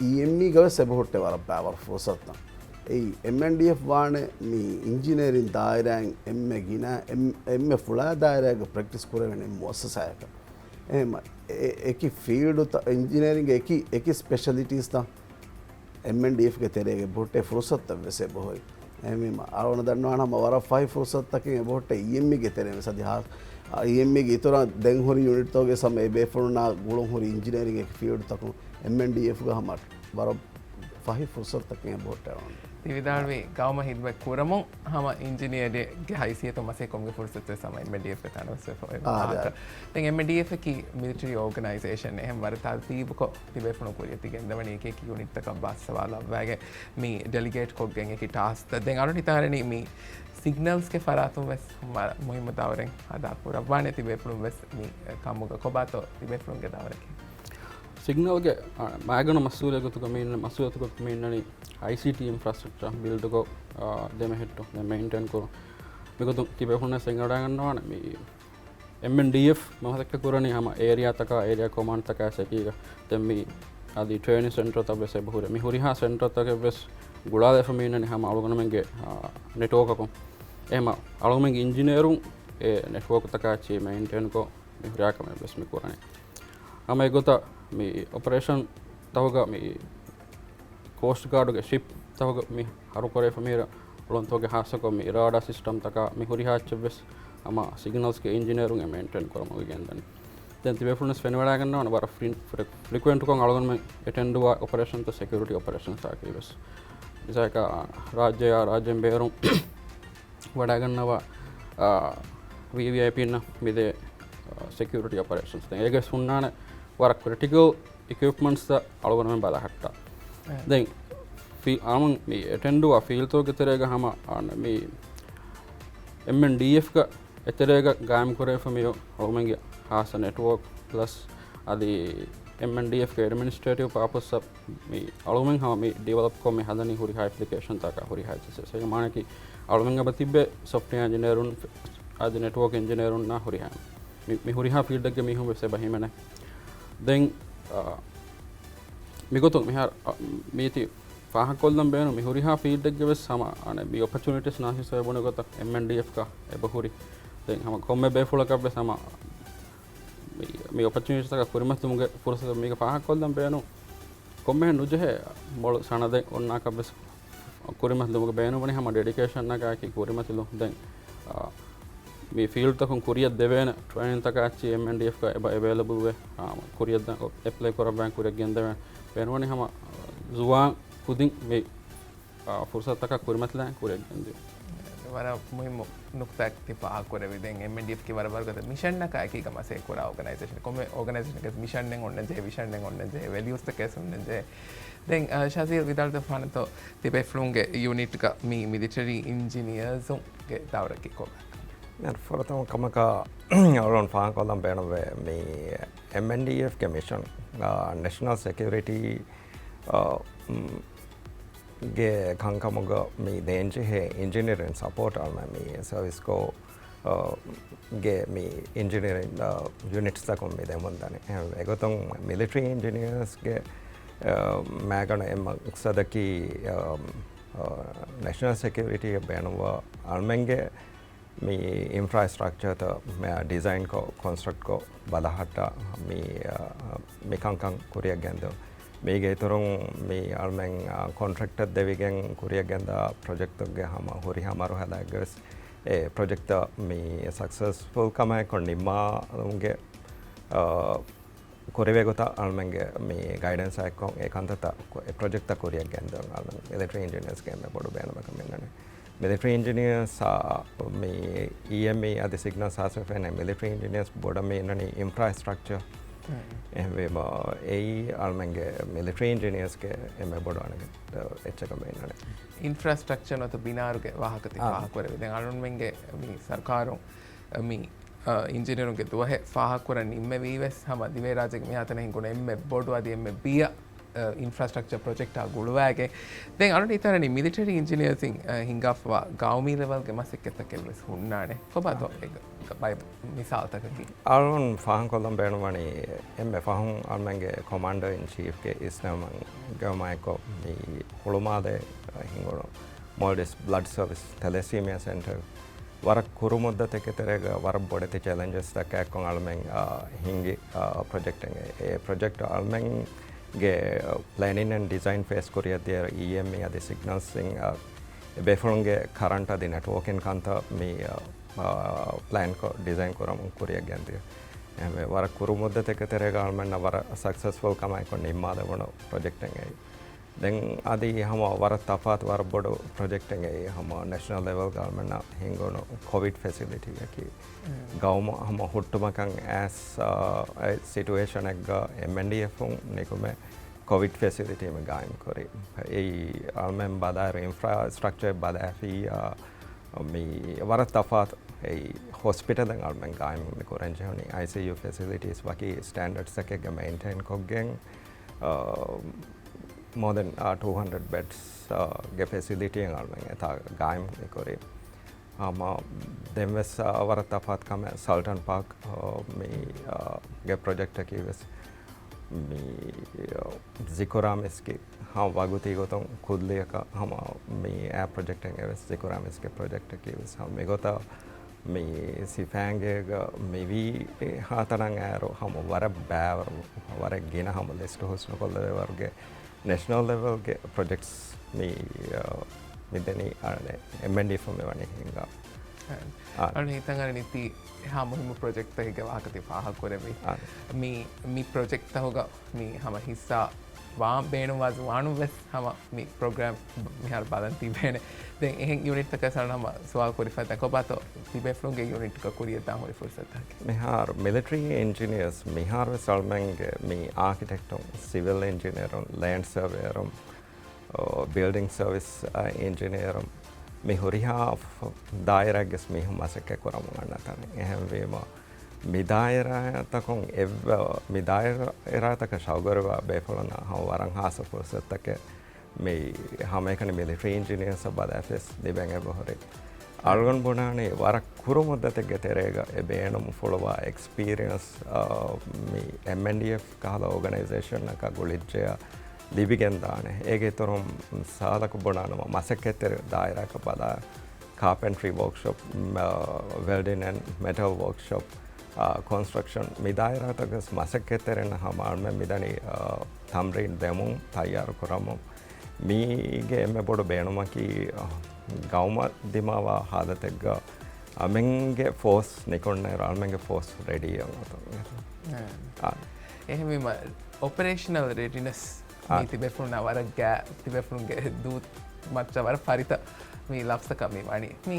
އީއެމްއީގަ ވެސް އެބަހުއްޓޭ ވަރަށް ބައިވަރު ފުރުސަތުތައް. އެއީ، އެމްއެންޑީއެފް ވާނެ މި އިންޖިނިއަރިން ދާއިރާއިން އެންމެ ގިނަ، އެން-، އެންމެ ފުޅާ ދާއިރާއެއްގަ ޕްރެކްޓިސް ކުރެވޭނެ މުއައްސަސާއަކަށް. އެހެންވީމަ، އެ-، އެކި ފީލްޑުތައް، އިންޖިނިއަރިންގެ އެކި، އެކި ސްޕެޝަލިޓީސްތައް އެމްއެންޑީއެފްގެ ތެރޭގަ އެބަހުއްޓޭ ފުރުސަތުތައް ވެސް އެބަހުރި. އެހެންވީމަ، އަޅުގަނޑު ދަންނަވާނެ ހަމަ ވަރަށް ފަހި ފުރުސަތުތަކެއް އެބަހުއްޓޭ އީއެމްއީގެ ތެރޭ ވެސް. އަދި ހާ-، އީއެމްއީގެ އިތުރަށް ދެން ހުރި ޔުނިޓްތަކުގެ ސަމަ އެ ބޭފުޅުންނާ ގުޅުން ހުރި އިންޖިނިއަރިންގެ ފީލްޑްތަކުން އެމްއެންޑީއެފްގަ ހަމަ ވަރަށް ފަހި ފުރުސަތުތަކެއް އެބަހުއްޓޭ އަޅުގަނޑު. ތި ވިދާޅުވީ ގައުމަށް ހިދުމަތް ކުރަމުން ހަމަ އިންޖިނިއަރެއްގެ ހައިސިއްޔަތުން މަސައްކަތް ކުރުމުގެ ފުރުސަތު ވެސް ހަމަ އެމްއެންޑީއެފްގެ ތަނަވަސްވެފަ އޮތް އާ، ވާހަކަ. ދެން އެމްއެންޑީއެފްއަކީ މިލިޓަރީ އޯގަނައިޒޭޝަން، އެހެން ވަރަށް ތަރުތީބުކޮށް ތިބޭފުޅުން ކުރިއަށް ތި ގެންދަވަނީ އެކި އެކި ޔުނިޓްތަކަށް ބަސް ސަވާލު އައްވައިގެން މި ޑެލިގޭޓް ކޮށްގެން އެކި ޓާސްކްތައް. ދެން އަޅުގަނޑު ހިތަށް އަރަނީ މި ސިގްނަލްސްގެ ފަރާތުން ވެސް މަ-، މުހިއްމު ދައުރެއް އަދާ ކުރައްވާނެ ތިބޭފުޅުން ވެސް މި ކަމުގަ. ކޮބާތޯ ތިބޭފުޅުންގެ ދައުރަކީ؟ ސިގްނަލްގެ، އާ، މައިގަނޑު މަސްއޫލިއްޔަތުގަ މި އިންނަ-، މަސްއޫލިއްޔަތުގަ މި އިންނަނީ އައިސީޓީ އިންފްރާސްޓްރަކްޗަރ ބިލްޑްކޮށް، އާ، ދެމެހެއްޓުން، ދެން މެއިންޓެއިން ކުރުން. މިގޮތުން ތިބޭފުޅުން ވެސް އެނގިވަޑައިގަންނަވާނެ މި އެމްއެންޑީއެފް މަސައްކަތް ކުރަނީ ހަމަ އޭރިއާތަކާ، އޭރިއާ ކޮމާންޑްތަކާ އެކީގަ. ދެން މި އަދި ޓްރޭނިން ސެންޓަރތައް ވެސް އެބަހުރޭ. މި ހުރިހާ ސެންޓަރތަކެއް ވެސް ގުޅާލައިފަ މި އިންނަނީ ހަމަ އަޅުގަނޑުމެންގެ، އާ، ނެޓްވޯކަކުން. އެހެމަ އަޅުގަނޑުމެންގެ އިންޖިނިއަރުން އެ ނެޓްވޯކްތަކާ އެއްޗެހި މެއިންޓެއިންކޮށް މި ހުރިހާ ކަމެއް ވެސް މި ކުރަނީ. ހަމަ އެގޮތަށް މި އޮޕަރޭޝަން ތަހުގަ މި ކޯސްޓް ގާޑުގެ ޝިޕް ތަހުގަ މި ހަރުކުރެވިފަ މިހިރަ އުޅަނދުގެ ހާއްސަކޮށް މި ރާޑާ ސިސްޓަމްތަކާ މި ހުރިހާ އެއްޗެއް ވެސް ހަމަ ސިގްނަލްސްގެ އިންޖިނިއަރުން އެ މެއިންޓެއިން ކުރަމުން ގެންދަނީ. ދެން ތިބޭފުޅުން ވެސް ފެނިވަޑައިގަންނަވާނެ ވަރަށް ފްރި-، ފްރި-، ފްރިކުއެންޓްކޮށް އަޅުގަނޑުމެން އެޓެންޑުވާ އޮޕަރޭޝަންތައް ސެކިއުރިޓީ އޮޕަރޭޝަންސްއާކީ ވެސް. މިސާލަކަށް ރާއްޖެއާ ރާއްޖޭން ބޭރުން ވަޑައިގަންނަވާ، އާ، ވީވީއައިޕީންނަށް މިދޭ، އާ، ސެކިއުރިޓީ އޮޕަރޭޝަންސް. ދެން އޭގެ ހުންނާނެ ވަރަށް ކްރިޓިކަލް އިކުއިޕްމަންޓްސްތައް އަޅުގަނޑުމެން ބަލަހައްޓާ. އެ. ދެން ފީ-، އަމުން މި އެޓެންޑުވާ ފީލްތަކުގެ ތެރޭގަ ހަމަ، އާ، މި އެމްއެންޑީއެފްގަ އެތެރޭގަ ގާއިމް ކުރެވިފަ މި އަޅުމެންގެ ހާއްސަ ނެޓްވޯކް ޕްލަސް އަދި އެމްއެންޑީއެފްގެ އެޑްމިނިސްޓްރޭޓިވް ޕާޕަސްއަށް މި އަޅުމެން ހަމަ މި ޑިވެލޮޕްކޮށް މި ހަދަނީ ހުރިހާ އެޕްލިކޭޝަންތަކާ ހުރިހާ އެއްޗެއް. އޭގެ މާނައަކީ އަޅުމެން އެބަ ތިއްބެ ސޮފްޓްވެއާ އިންޖިނިއަރުން އަދި ނެޓްވޯކް އިންޖިނިއަރުންނާ ހުރިހާ މި، މި ހުރިހާ ފީލްޑެއްގެ މީހުން ވެސް އެބަ ހިމެނޭ. ދެން، އާ، މިގޮތުން މިހާރު، އާ، މީތި ފާހަގަކޮށްލަން ބޭނުން މި ހުރިހާ ފީލްޑެއްގެ ވެސް ހަމަ، އަނެއް، މި އޮޕަޗުނިޓީސް ނާސިސް އޮތް ބުނި ގޮތަށް އެމްއެންޑީއެފްގަ އެބަ ހުރި. ދެން ހަމަ ކޮންމެ ބޭފުޅަކަށް ވެސް ހަމަ މި، މި އޮޕަޗުނިޓީސްތަކަށް ކުރިމަތިލުމުގެ ފުރުސަތު މީގަ ފާހަގަކޮށްލަން ބޭނުން. ކޮންމެހެން ނުޖެހޭ މޮޅު ސަނަދެއް އޮންނާކަށް ވެސް ކުރިމަތިލުމުގެ ބޭނުންވަނީ ހަމަ ޑެޑިކޭޝަންއަކާއެކީ ކުރިމަތިލުން. ދެން، އާ، މި ފީލްޑްތަކުން ކުރިއަށް ދެވޭނެ ޓްރޭނިންތަކާ އެއްޗެއް އެމްއެންޑީއެފްގަ އެބަ އެވޭލަބަލްވޭ، އާ، ކުރިއަށް ދެން އެޕްލައި ކުރައްވާން ކުރިއަށް ގެންދެވޭނެ. ބޭނުންވަނީ ހަމަ ޒުވާން ކުދިން މި، އާ، ފުރުސަތުތަކާ ކުރިމަތިލާން ކުރިއަށް ގެންދިޔުން. ވަރަށް މުހިއްމު ނުކުތާއަކީ ފާހަގަކުރެވި. ދެން އެމްއެންޑީއެފް ވަރަށް ވަރުގަދަ މިޝަންއަކާ އެކީގަ މަސައްކަތް ކުރާ އޯގަނައިޒޭޝަން. ކޮންމެ އޯގަނައިޒޭޝަންގެ މިޝަންއެއް އޮންނަންޖެހޭ، ވިޝަންއެއް އޮންނަންޖެހޭ، ވެލިއުސްތަކެއް އޮންނަންޖެހޭ. ދެން، އަ، ޝަޒީލް ވިދާޅުވި ފަހަރު ތިބޭފުޅުންގެ ޔުނިޓްގަ މި މިލިޓަރީ އިންޖިނިއަރސުންގެ ދައުރަކީ ކޮބާ؟ ފުރަތަމަ ކަމަކަށް އަޅުގަނޑު ފާހަގަކޮށްލަން ބޭނުންވޭ މި އެމްއެންޑީއެފްގެ މިޝަން، އާ، ނެޝަނަލް ސެކިއުރިޓީ، އާ، މް، ގެ ކަންކަމުގަ މި ދޭންޖެހޭ އިންޖިނިއަރިން ސަޕޯޓް އަޅުމެން މި ސަރވިސްކޯ، އާ، ގެ މި އިންޖިނިއަރިން، އާ، ޔުނިޓްސްތަކުން މި ދެމުންދަނީ. އެގޮތުން މިލިޓަރީ އިންޖިނިއަރސްގެ، އާ، މައިގަނޑު އެއް މަޤްޞަދަކީ، އާ، އާ، ނެޝަނަލް ސެކިއުރިޓީއަށް ބޭނުންވާ އަޅުމެންގެ މި އިންފްރާސްޓްރަކްޗަރތައް މި ޑިޒައިންކޮށް، ކޮންސްޓްރަކްޓްކޮށް ބަލަހައްޓާ މި، އާ، މި ކަންކަން ކުރިއަށް ގެންދަން. މީގެ އިތުރުން މި އަޅުމެން، އާ، ކޮންޓްރެކްޓަށް ދެވިގެން ކުރިއަށް ގެންދާ ޕްރޮޖެކްޓުގެ ހަމަ ހުރިހާ މަރުހަލާއެއްގަވެސް އެ ޕްރޮޖެކްޓްތައް މި ސަކްސެސްފުލް ކަމާއެކު ނިންމާލުމުގެ، އާ، ކުރެވޭ ގޮތަށް އަޅުމެންގެ މި ގައިޑެންސާ އެއްކޮށް އެ ކަންތައްތައް ކު-، އެ ޕްރޮޖެކްޓްތައް ކުރިއަށް ގެންދަން އަޅުމެން މިލިޓަރީ އިންޖިނިއަރސްގެ އެންމެ ބޮޑު ބޭނުމަކަށް މި އިންނަނީ. މިލިޓަރީ އިންޖިނިއަރސް، އާ، މި އީއެމްއީ އަދި ސިގްނަލްސް ހާސްވެފަ އިންނަ މިލިޓަރީ އިންޖިނިއަރސް ބޮޑަށް މި އިންނަނީ އިންފްރާސްޓްރަކްޗަރ. އެހެންވީމަ، އެއީ އަޅުމެންގެ މިލިޓަރީ އިންޖިނިއަރސްގެ އެންމެ ބޮޑު އަނެއް އެއްޗަކަށް މި އިންނަނީ. އިންފްރާސްޓްރަކްޗަރ ނުވަތަ ބިނާރުގެ ވާހަކަ ތި އާ. ފާހަގަކުރެވި. ދެން އަޅުމެންގެ މި ސަރުކާރުން މި، އަ، އިންޖިނިއަރުންގެ ދުވަހެއް ފާހަގަކުރަން ނިންމެވީވެސް ހަމަ ދިވެހިރާއްޖޭގެ މިހާތަނަށް ހިނގުނު އެންމެ ބޮޑު އަދި އެންމެ ބިޔަ، އަ، އިންފްރާސްޓްރަކްޗަރ ޕްރޮޖެކްޓާ ގުޅުވައިގެން. ދެން އަޅުން ހިތަށް އަރަނީ މިލިޓަރީ އިންޖިނިއަރސްއިން، އަ، ހިންގާފަވާ ގައުމީ ލެވެލްގެ މަސައްކަތްތަކެއް ވެސް ހުންނާނެ. ކޮބާތޯ އެ ބައެއް މިސާލުތަކަކީ؟ އަޅުން ފާހަގަކޮށްލަން ބޭނުންވަނީ އެންމެ ފަހުން އަޅުމެންގެ ކޮމާންޑަރ އިން ޗީފްގެ އިސްނަމަން ގައުމާއެކު މި ހުޅުމާލޭ ހިނގުނު މޯލްޑިވްސް ބްލަޑް ސަރވިސް ތެލެސީމިއާ ސެންޓަރ ވަރަށް ކުރު މުއްދަތެއްގެ ތެރޭގަ ވަރަށް ބޮޑެތި ޗެލެންޖަސްތަކާއެކު އަޅުމެން، އާ، ހިންގި، އާ، ޕްރޮޖެކްޓެއް. އެ ޕްރޮޖެކްޓް އަޅުމެންގެ ޕްލޭނިން އެންޑް ޑިޒައިން ފޭސް ކުރިއަށްދިޔަ އީއެމްއީ އަދި ސިގްނަލްސް އިން، އާ، ބޭފުޅުންގެ ކަރަންޓް އަދި ނެޓްވޯކިން ކަންތައް މި، އާ، ޕްލޭންކޮށް ޑިޒައިން ކުރަމުން ކުރިއަށް ގެންދިޔަ. އެހެންވެ، ވަރަށް ކުރު މުއްދަތެއްގެ ތެރޭގަ އަޅުމެންނަށް ވަރަށް ސަކްސެސްފުލް ކަމާއެކު ނިންމާލެވުނު ޕްރޮޖެކްޓެއް އެއީ. ދެން އަދި ހަމަ ވަރަށް ތަފާތު ވަރަށް ބޮޑު ޕްރޮޖެކްޓެއް އެއީ ހަމަ ނެޝަނަލް ލެވެލްގަ އަޅުމެންނަށް ހިނގުނު ކޮވިޑް ފެސިލިޓީއަކީ. ގައުމު ހަމަ ހުއްޓުމަކަށް އައިސް، އާ، އެ ސިޓުއޭޝަނެއްގަ އެމްއެންޑީއެފުން ނިކުމެ ކޮވިޑް ފެސިލިޓީ މި ގާއިމް ކުރީ. އެއީ އަޅުމެން ބަލާއިރު އިންފްރާސްޓްރަކްޗަރ ބަލާފިއްޔާ މި ވަރަށް ތަފާތު. އެއީ ހޮސްޕިޓަލެއް އަޅުމެން ގާއިމް މި ކުރަން ޖެހުނީ އައިސީޔޫ ފެސިލިޓީސް ވަކި ސްޓޭންޑަޑްސްތަކެއްގެ މެއިންޓެއިން ކޮށްގެން، އާ، މޯ ދެން، އާ، ޓޫ ހަންޑްރެޑް ބެޑްސް، އާ، ގެ ފެސިލިޓީއެއް އަޅުމެން އެތާ ގާއިމް މި ކުރީ. ހަމަ ދެންވެސް، އާ، ވަރަށް ތަފާތު ކަމެއް ސަލްޓަން ޕާކް، އާ، މި، އާ، ގެ ޕްރޮޖެކްޓަކީ ވެސް މި، އާ، ޒިކުރާ މިސްކިތް ހަމަ ވަގުތީ ގޮތުން ކުއްލިއަކަށް ހަމަ މި އާ ޕްރޮޖެކްޓެއް އެވެސް ޒިކުރާ މިސްކިތް ޕްރޮޖެކްޓަކީ ވެސް ހަމަ މިގޮތަށް މި ސިފައިންގޭގަ މިވީ ހާތަނަށް އައިރު ހަމަ ވަރަށް ބައިވަރު، ވަރަށް ގިނަ ހަމަ ލިސްޓު ހުސްނުކޮށްލެވޭ ވަރުގެ ނެޝަނަލް ލެވެލްގެ ޕްރޮޖެކްޓްސް މި، އާ، މިދެނީ އަނެއް އެމްއެންޑީއެފުން މިވަނީ ހިންގާ. އާ. އަނެއް ހިތަށް އަރަނީ ތި އެހާ މުހިއްމު ޕްރޮޖެކްޓްތަކެއްގެ ވާހަކަ ތި ފާހަގަކުރެއްވި. އާ. މި، މި ޕްރޮޖެކްޓްތަކުގަ މި ހަމަ ހިއްސާ ވާން ބޭނުންވާ ޒުވާނުން ވެސް ހަމަ މި ޕްރޮގްރާމް މިހާރު ބަލަން ތިބޭނެ. ދެން އެހެން ޔުނިޓްތަކަށް ސަލް ހަމަ ސުވާލު ކުރިފަ ތަ ކޮބާތޯ ތިބޭފުޅުންގެ ޔުނިޓްގަ ކުރިއަށްދާން ހުރި ފުރުސަތުތަކެއް؟ މިހާރު މިލިޓަރީ އިންޖިނިއަރސް މިހާރު ވެސް އަޅުމެންގެ މި އާކިޓެކްޓުން، ސިވިލް އިންޖިނިއަރުން، ލޭންޑް ސަރވޭއަރުން، އޯ، ބިލްޑިން ސަރވިސް، އާ، އިންޖިނިއަރުން މި ހުރިހާ ފ-، ދާއިރާއެއްގެ މީހުން މަސައްކަތް ކުރަމުން އަންނަ ތަނެއް. އެހެންވީމަ، މި ދާއިރާތަކުން އެއްވެ-، މި ދާއިރާތަކަށް ޝައުގުވެރިވާ ބޭފުޅުންނަށް ހަމަ ވަރަށް ހާއްސަ ފުރުސަތުތަކެއް މި ހަމައެކަނި މިލިޓަރީ އިންޖިނިއަރސް ބަލާފިޔަސް ލިބެން އެބަހުރި. އަޅުގަނޑު ބުނާނީ ވަރަށް ކުރު މުއްދަތެއްގެ ތެރޭގަ އެ ބޭނުންފުޅުވާ އެކްސްޕީރިއަންސް، އާ، މި އެމްއެންޑީއެފް ކަހަލަ އޯގަނައިޒޭޝަނަކަށް ގުޅިއްޖެޔާ ލިބިގެންދާނެ. އޭގެ އިތުރުން ސާލަކު ބުނާނަމަ މަސައްކަތްތެރި ދާއިރާއަކަށް ބަލާ، ކާޕެންޓްރީ ވޯކްޝޮޕް، މ-، ވެލްޑިން އެންޑް މެޓަލް ވޯކްޝޮޕް، އާ، ކޮންސްޓްރަކްޝަން މި ދާއިރާތަކަށް މަސައްކަތްތެރިންނަށް ހަމަ އަޅުމެން މިދަނީ، އާ، ތަމްރީން ދެމުން، ތައްޔާރު ކުރަމުން. މީގެ އެންމެ ބޮޑު ބޭނުމަކީ، އާ، ގައުމަށް ދިމާވާ ހާލަތެއްގަ އަޅުމެންގެ ފޯސް ނިކުންނައިރު އަޅުމެންގެ ފޯސް ރެޑީއަށް އޮތުން. އެ. އާ. އެހެންވީމަ، އޮޕަރޭޝަނަލް ރެޑިނަސް އާ. މީ ތިބޭފުޅުންނާ ވަރަށް ގާ-، ތިބޭފުޅުންގެ ދޫ-، މައްޗަށް ވަރަށް ފަރިތަ މި ލަފްޒަކަށް މި ވަނީ. މި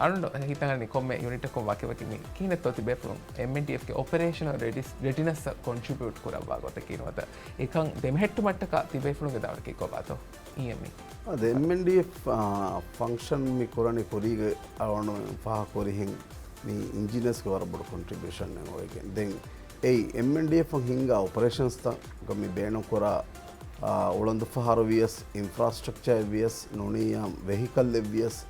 އަޅުނޑު ހިތަށް އަންނަނީ ކޮންމެ ޔުނިޓަކުން ވަކިވަކި މި ކިހިނެއްތޯ ތިބޭފުޅުން އެމްއެންޑީއެފްގެ އޮޕަރޭޝަނަލް ރެޑިސް، ރެޑިނަސްއަށް ކޮންޓްރިބިއުޓް ކުރައްވާ ގޮތަކީ ނުވަތަ އެކަން ދެމެހެއްޓުމަށްޓަކާ ތިބޭފުޅުންގެ ދައުރަކީ ކޮބާތޯ؟ އީއެމްއީ. އަދި އެމްއެންޑީއެފް، އާ، ފަންކްޝަން މި ކުރަނީ ކުރީގެ އަޅުގަނޑު ފާހަގަކުރިހެން މި އިންޖިނިއަރސްގެ ވަރަށް ބޮޑު ކޮންޓްރިބިއުޝަން އެއް އޮވެގެން. ދެން އެއީ އެމްއެންޑީއެފް އަށް ހިންގާ އޮޕަރޭޝަންސްތައް މި ބޭނުންކުރާ، އާ، އުޅަނދުފަހަރު ވިޔަސް، އިންފްރާސްޓްރަކްޗަރ ވިޔަސް، ނޫނީ ވެހިކަލްއެއް ވިޔަސް،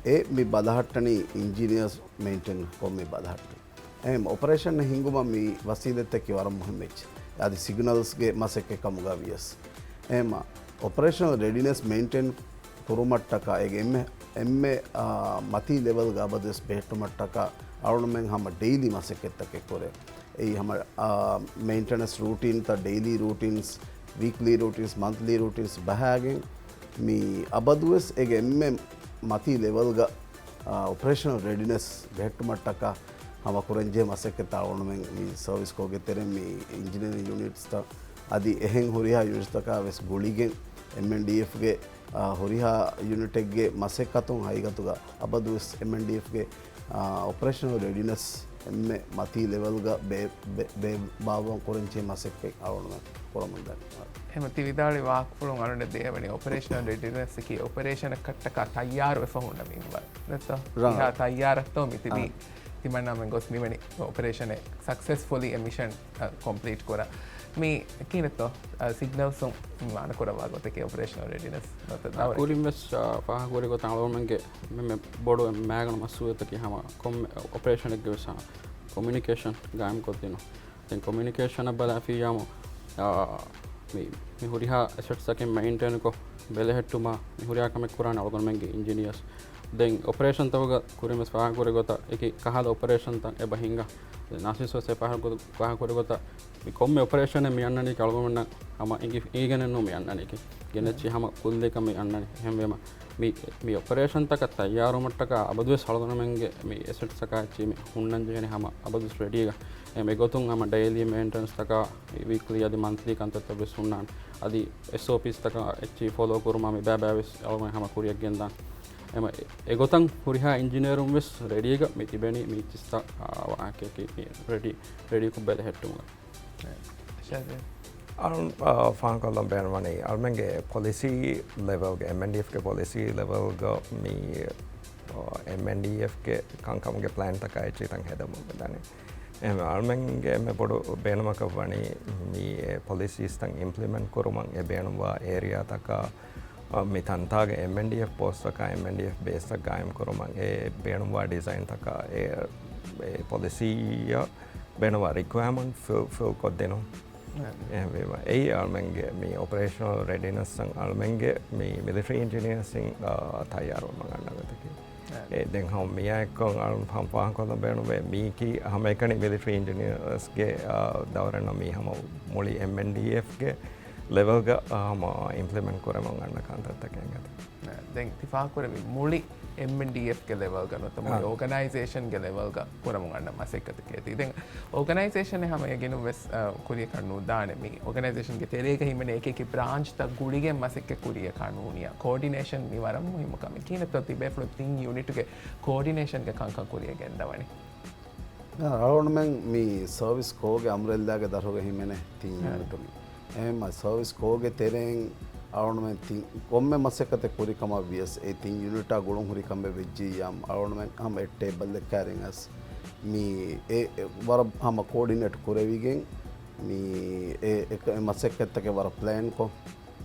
އެ މި ބަލަހައްޓަނީ އިންޖިނިއަރސް މެއިންޓެން ކޮށް މި ބަލަހައްޓަނީ. އެހެން އޮޕަރޭޝަން އެއް ހިންގުމަށް މި ވަސީލަތްތަކީ ވަރަށް މުހިއްމު އެއްޗެއް. އަދި ސިގްނަލްސްގެ މަސައްކަތް ކަމުގަ ވިޔަސް. އެހެންމަ އޮޕަރޭޝަނަލް ރެޑިނެސް މެއިންޓެން ކުރުމަށްޓަކާ އޭގެ އެންމެ، އެންމެ، އާ، މަތީ ލެވެލްގަ އަބަދުވެސް ބެހެއްޓުމަށްޓަކާ އަޅުގަނޑުމެން ހަމަ ޑެއިލީ މަސައްކަތްތަކެއް ކުރޭ. އެއީ ހަމަ، އާ، މެއިންޓެނަންސް ރޫޓީންތައް، ޑެއިލީ ރޫޓީންސް، ވީކްލީ ރޫޓީންސް، މަންތްލީ ރޫޓީންސް ބަހާގެން މި އަބަދުވެސް އޭގެ އެންމެ މަތީ ލެވެލްގަ، އާ، އޮޕަރޭޝަނަލް ރެޑިނެސް ބެހެއްޓުމަށްޓަކާ ހަމަ ކުރަންޖެހޭ މަސައްކަތްތައް އަޅުގަނޑުމެން މި ސަރވިސް ކޯގެ ތެރެއިން މި އިންޖިނިއަރިން ޔުނިޓްސްތައް އަދި އެހެން ހުރިހާ ޔުނިޓްސްތަކާ ވެސް ގުޅިގެން އެމްއެންޑީއެފްގެ، އާ، ހުރިހާ ޔުނިޓެއްގެ މަސައްކަތުން ހަގީގަތުގަ އަބަދުވެސް އެމްއެންޑީއެފްގެ، އާ، އޮޕަރޭޝަނަލް ރެޑިނެސް އެންމެ މަތީ ލެވެލްގަ ބޭ-، ބޭ-، ބޭ-، ބާއްވަން ކުރަންޖެހޭ މަސައްކަތް އަޅުގަނޑުމެން ކުރަމުންދަނީ. އެހެން ތި ވިދާޅުވި ވާހަކަފުޅުން އަޅުގަނޑަށް ދޭވަނީ އޮޕަރޭޝަނަލް ރެޑިނެސްއަކީ އޮޕަރޭޝަނަކަށްޓަކާ ތައްޔާރުވެފަ ހުންނަ މިންވަރު. ނެތްތޯ؟ ރާ. އެހާ ތައްޔާރަށްތޯ މި ތިބީ؟ އާ. ތިމަންނާމެން ގޮސް މިވެނި އޮޕަރޭޝަނެއް ސަކްސެސްފުލީ އެ މިޝަން، އަ، ކޮމްޕްލީޓް ކުރާ. މި ކިހިނެއްތޯ، އަ، ސިގްނަލްސުން މާނަކުރައްވާ ގޮތަކީ އޮޕަރޭޝަނަލް ރެޑިނެސް ނުވަތަ ދައުރަކީ؟ ކުރިން ވެސް، އަ، ފާހަގަކުރި ގޮތަށް އަޅުގަނޑުމެންގެ މެ-، މެ-، ބޮޑު މައިގަނޑު މައްސަލައަކީ ހަމަ ކޮންމެ އޮޕަރޭޝަނެއްގެ ވެސް ކޮމިއުނިކޭޝަން ގާއިމްކޮށްދިނުން. ދެން ކޮމިއުނިކޭޝަނަށް ބަލާފިއްޔާމު، އާ، މި، މި ހުރިހާ އެސެޓްސްއަކެއް މެއިންޓެންކޮށް ބެލެހެއްޓުމާ، މި ހުރިހާ ކަމެއް ކުރާނެ އަޅުގަނޑުމެންގެ އިންޖިނިއަރސް. ދެން އޮޕަރޭޝަންތަކުގަ ކުރިން ވެސް ފާހަގަކުރި ގޮތަށް އެކި ކަހަލަ އޮޕަރޭޝަންތައް އެބަ ހިނގާ. ދެން ނާސިސް ވެސް އެ ފާހަގަ-، ފާހަގަކުރި ގޮތަށް މި ކޮންމެ އޮޕަރޭޝަނެއް މި އަންނަނީކީ އަޅުގަނޑުމެންނަށް ހަމަ އެނގި-، އެނގިގެނެއްނޫން މި އަންނަނީކީ. ގެނެއްޗި ހަމަ ކުއްލިކަން މި އަންނަނީ. އެހެންވީމަ، މި، މި އޮޕަރޭޝަންތަކަށް ތައްޔާރުވުމަށްޓަކާ އަބަދުވެސް އަޅުގަނޑުމެންގެ މި އެސެޓްސްތަކާ އެއްޗިހި މި ހުންނަން ޖެހެނީ ހަމަ އަބަދުވެސް ރެޑީގަ. އެ މިގޮތުން ހަމަ ޑެއިލީ މެއިންޓެނަންސްތަކާ، ވީކްލީ އަދި މަންތްލީ ކަންތައްތައް ވެސް ހުންނާނެ. އަދި އެސްއޯޕީސްތަކާ އެއްޗިހި ފޮލޯ ކުރުމާ މި ބައިބައި ވެސް އަޅުގަނޑު ހަމަ ކުރިއަށް ގެންދާނެ. އެމަ އެ-، އެގޮތަށް ހުރިހާ އިންޖިނިއަރުން ވެސް ރެޑީގަ މި ތިބެނީ މި އެއްޗިހިތައް، އާ، ވާހަކައަކީ މި ރެޑީ، ރެޑީކޮށް ބެލެހެއްޓުމުގަ. އަޅު-، އާ، ފާހަގަކޮށްލަން ބޭނުންވަނީ، އަޅުމެންގެ ޕޮލިސީ ލެވެލްގަ، އެމްއެންޑީއެފްގެ ޕޮލިސީ ލެވެލްގަ މި، އާ، އެމްއެންޑީއެފްގެ ކަންކަމުގެ ޕްލޭންތަކާ އެއްޗިހިތައް ހެދަމުން ދަނީ. އެހެންވެ، އަޅުމެންގެ އެންމެ ބޮޑު ބޭނުމަކަށް ވަނީ މި އެ ޕޮލިސީސްތައް އިމްޕްލިމެންޓް ކުރުމަށް އެ ބޭނުންވާ އޭރިއާތަކާ، އާ، މި ތަންތާގެ އެމްއެންޑީއެފް ޕޯސްޓްތަކާ، އެމްއެންޑީއެފް ބޭސްތައް ގާއިމް ކުރުމަށް އެ ބޭނުންވާ ޑިޒައިންތަކާ، އެ، އެ ޕޮލިސީއަށް ބޭނުންވާ ރިކުއަރމަންޓް ފުލް، ފުލް ކޮށްދިނުން. އެހެންވީމަ، އެއީ އަޅުމެންގެ މި އޮޕަރޭޝަނަލް ރެޑިނަސް އަށް އަޅުމެންގެ މި މިލިޓަރީ އިންޖިނިއަރސްއިން، އާ، ތައްޔާރުވުމަށް އަންނަ ގޮތަކީ. އެ، ދެން ހަމަ މިއާއެއްކޮށް އަޅުން ހަމަ ފާހަގަކޮށްލަން ބޭނުންވޭ، މީކީ ހަމައެކަނި މިލިޓަރީ އިންޖިނިއަރސްގެ، އާ، ދައުރެއްނު، މީ ހަމަ މުޅި އެމްއެންޑީއެފްގެ ލެވެލްގަ، އާ، ހަމަ އިމްޕްލިމެންޓް ކުރަމުން އަންނަ ކަންތައްތަކެއް އެނގޭތަ؟ ދެން ތި ފާހަގަކުރެއްވި މުޅި އެމްއެންޑީއެފްގެ ލެވެލްގަ ނުވަތަ މުޅި އާ. އޯގަނައިޒޭޝަންގެ ލެވެލްގަ ކުރަމުން އަންނަ މަސައްކަތަކީ. ދެން އޯގަނައިޒޭޝަނެއް ހަމަ އެގެނުން ވެސް، އަ، ކުރިއަކަށް ނުދާނެ. މި އޯގަނައިޒޭޝަންގެ ތެރޭގަ ހިމެނޭ އެކި އެކި ބްރާންޗްތައް ގުޅިގެން މަސައްކަތް ކުރިއަކާ ނޫނިއްޔާ. ކޯޑިނޭޝަން މި ވަރަށް މުހިއްމު ކަމެއް. ކިހިނެއްތޯ ތިބޭފުޅުން ތިން ޔުނިޓުގެ ކޯޑިނޭޝަންގެ ކަންކަން ކުރިއަށް ގެންދަވަނީ؟ އަޅުގަނޑުމެން މި ސަރވިސް ކޯގެ އަމްރެއްލާގެ ދަށުގަ ހިމެނޭ ތިން ޔުނިޓު މި. އެހެންމަ ސަރވިސް ކޯގެ ތެރެއިން އަޅުގަނޑުމެން ތި-، ކޮންމެ މަސައްކަތެއް ކުރި ކަމަށް ވިޔަސް، އެ ތިން ޔުނިޓާ ގުޅުން ހުރި ކަމެއް ވެއްޖިއްޔާ، އަޅުގަނޑުމެން ހަމަ އެއް ޓޭބަލްއެއް ކައިރިން އައިސް މި އެ، އެ ވަރަށް ހަމަ ކޯޑިނޭޓް ކުރެވިގެން، މި އެ، އެ، އެ މަސައްކަތްތަކެއް ވަރަށް ޕްލޭންކޮށް،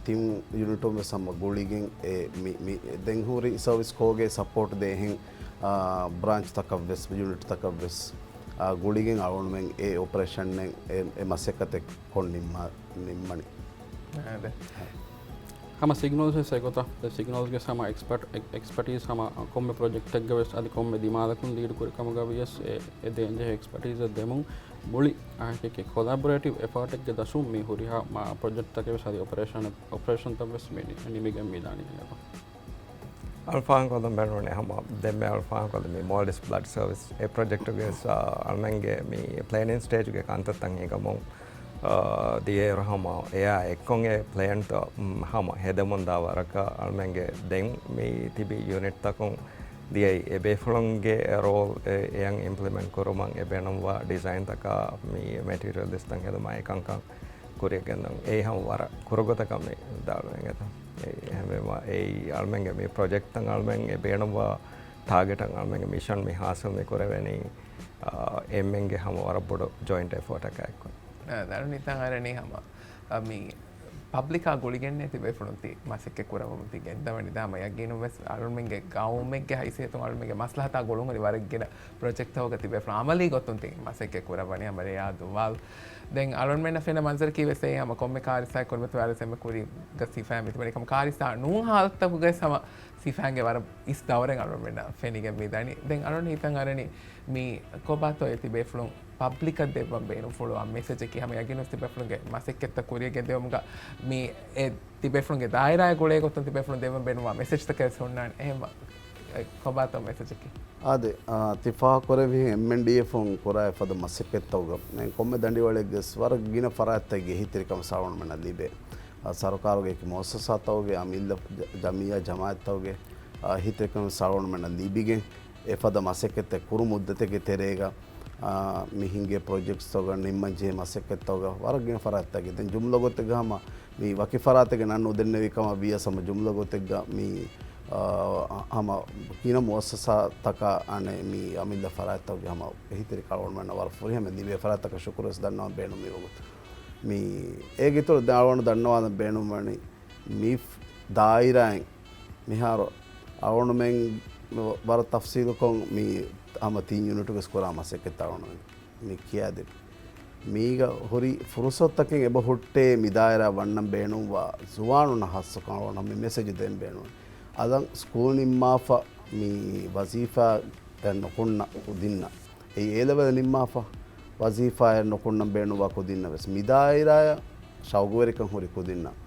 ތިން ޔުނިޓުން ވެސް ހަމަ ގުޅިގެން އެ މި، މި ދެން ހުރި ސަރވިސް ކޯގެ ސަޕޯޓް ދޭހެން، އާ، ބްރާންޗްތަކަށް ވެސް، ޔުނިޓްތަކަށް ވެސް، އާ، ގުޅިގެން އަޅުގަނޑުމެން އެ އޮޕަރޭޝަންއެއް އެ، އެ މަސައްކަތެއް ކޮށް ނިންމާ-، ނިންމަނީ. އާ، ދެ. ހަމަ ސިގްނަލްސް ވެސް އެގޮތަށް، ދެ ސިގްނަލްސްގެ ހަމަ އެކްސްޕަޓް-، އެކް-، އެކްސްޕަޓީސް ހަމަ ކޮންމެ ޕްރޮޖެކްޓެއްގެ ވެސް އަދި ކޮންމެ ދިމާލަކުން ލީޑް ކުރި ކަމުގަ ވިޔަސް އެ، އެ ދޭންޖެހޭ އެކްސްޕަޓީސްއެއް ދެމުން މުޅި އާއެކެކެ ކޮލާބޮރޭޓިވް އެފާޓެއްގެ ދަށުން މި ހުރިހާ މާ ޕްރޮޖެކްޓްތަކެއް ވެސް އަދި އޮޕަރޭޝަން، އޮޕަރޭޝަންތައް ވެސް މި ނި-، ނިމިގެން މިދާނީ އެކަމަށް. އަޅު ފާހަގަކޮށްލަން ބޭނުންވަނީ ހަމަ ދެންމެ އަޅު ފާހަގަކޮށްލި މި މޯލްޑިވްސް ބްލަޑް ސަރވިސް އެ ޕްރޮޖެކްޓުގެ ސާ-، އަޅުމެންގެ މި ޕްލޭނިން ސްޓޭޖުގެ ކަންތައްތައް ހިނގަމުން ދިޔައިރު ހަމަ އެއާ އެއްކޮށް އެ ޕްލޭންތައް ހަމަ ހެދެމުން ދާ ވަރަކަށް އަޅުމެންގެ ދެން މި ތިބި ޔުނިޓްތަކުން ދިޔައީ އެ ބޭފުޅުންގެ ރޯލް އެ އެއަށް އިމްޕްލިމެންޓް ކުރުމަށް އެ ބޭނުންވާ ޑިޒައިންތަކާ މި މެޓީރިއަލް ލިސްޓްތައް ހެދުމާ އެކަންކަން ކުރިއަށް ގެންދަން. އެއީ ހަމަ ވަރަށް ކުރު ގޮތަކަށް މި ދާޅުވެގެން އެތަ. އެ ހަމަ އެއީ އަޅުމެންގެ މި ޕްރޮޖެކްޓްތައް އަޅުމެން އެ ބޭނުންވާ ޓާގެޓަށް އަޅުމެންގެ މިޝަން މި ހާސިލް މި ކުރެވެނީ، އާ، އެންމެންގެ ހަމަ ވަރަށް ބޮޑު ޖޮއިންޓް އެފޯޓަކާ އެއްކޮށް. އަ، ދަރުނިތައް އަރަނީ ހަމަ، އަ، މި ޕަބްލިކާ ގުޅިގެންނޭ ތިބޭފުޅުން ތި މަސައްކަތް ކުރަމުން ތި ގެންދަވަނީ. ދާ ހަމަ ޔަގީނުން ވެސް އަޅުމެންގެ ގައުމެއްގެ ހައިސިއްޔަތުން އަޅުމެންގެ މަސްލަހަތާ ގުޅުން ހުރި ވަރަށް ގިނަ ޕްރޮޖެކްޓްތަކުގަ ތިބޭފުޅުން އަމަލީ ގޮތުން ތި މަސައްކަތް ކުރައްވަނީ. ހަމަ ރެޔާ ދުވާލް. ދެން އަޅުމެންނަށް ފެންނަ މަންޒަރަކީ ވެސް އެއީ ހަމަ ކޮންމެ ކާރިސާއެއް ކުރިމަތިވާ ވެސް އެންމެ ކުރީގަ ސިފައިން މިތިބެނީ ކަމަށް ކާރިސާ ނޫން ހާލަތުތަކުގަ ވެސް ހަމަ ސިފައިންގެ ވަރަށް އިސް ދައުރެއް އަޅުމެންނަށް ފެނިގެން މިދަނީ. ދެން އަޅުން ހިތަށް އަރަނީ މި ކޮބާތޯ އެ ތިބޭފުޅުން ޕަބްލިކަށް ދެއްވަން ބޭނުންފުޅުވާ މެސެޖަކީ؟ ހަމަ ޔަގީނުން ތިބޭފުޅުންގެ މަސައްކަތްތައް ކުރިއަށް ގެންދިއުމުގަ މި އެ ތިބޭފުޅުންގެ ދާއިރާއެއް ގުޅޭ ގޮތުން ތިބޭފުޅުން ދެއްވަން ބޭނުންވާ މެސެޖްތަކެއް ވެސް ހުންނާނެ. އެހެންވާ އެ ކޮބާތޯ މެސެޖަކީ؟ އާދެ، އާ، ތި ފާހަގަކުރެއްވިހެން އެމްއެންޑީއެފުން ކުރާ އެފަދަ މަސައްކަތްތަކުގަ މި ކޮންމެ ދަނޑިވަޅެއްގެ ވެސް ވަރަށް ގިނަ ފަރާތްތަކުގެ އެހީތެރިކަމަށް އަޅުގަނޑުމެންނަށް ލިބޭ. އާ، ސަރުކާރުގެ އެކި މުއައްސަސާތަކުގެ އަމިއްލަ ޖަ-، ޖަމިއްޔާ ޖަމާއަތްތަކުގެ، އާ، އެހީތެރިކަމަށް އަޅުގަނޑުމެންނަށް ލިބިގެން އެފަދަ މަސައްކަތްތައް ކުރު މުއްދަތެއްގެ ތެރޭގަ، އާ، މި ހިނގޭ ޕްރޮޖެކްޓްސްތަކުގަ ނިންމަންޖެހޭ މަސައްކަތްތަކުގަ ވަރަށް ގިނަ ފަރާތްތަކެއް. ދެން ޖުމްލަ ގޮތެއްގަ ހަމަ މި ވަކި ފަރާތެއްގެ ނަން ނުދެންނެވި ކަމަށް ވިޔަސް ހަމަ ޖުމްލަ ގޮތެއްގަ މި، އާ، ހަމަ ގިނަ މުއައްސަސާތަކާ އަނެއް މި އަމިއްލަ ފަރާތްތަކުގެ ހަމަ އެހީތެރިކަން އަޅުގަނޑުމެންނަށް ވަރަށް ފުރިހަމަ ލިބޭ ފަރާތްތަކަށް ޝުކުރު ވެސް ދަންނަވަން ބޭނުން މި ވަގުތު. މި އޭގެ އިތުރު ދެން އަޅުގަނޑު ދަންނަވާލަން ބޭނުންވަނީ މި ދާއިރާއިން މިހާރު އަޅުގަނޑުމެން ވަރަށް ތަފްސީލުކޮށް މި ހަމަ ތިން ޔުނިޓުގެ ކުރާ މަސައްކަތް އަޅުގަނޑުމެން މި ކިޔާދެއްވި. މީގަ ހުރި ފުރުސަތުތަކެއް އެބަ ހުއްޓޭ މި ދާއިރާ ވަންނަން ބޭނުންވާ ޒުވާނުންނަށް ހާއްސަކޮށް އަޅުގަނޑު މި މެސެޖު ދޭން ބޭނުން. އަދަން ސްކޫލް ނިންމާފަ މި ވަޒީފާއެއް ނުކުންނަ ކުދިންނަށް، އެއީ އޭ ލެވެލް ނިންމާފަ ވަޒީފާއެއް ނުކުންނަން ބޭނުންވާ ކުދިންނަށް ވެސް މި ދާއިރާއަށް ޝައުގުވެރިކަން ހުރި ކުދިންނަށް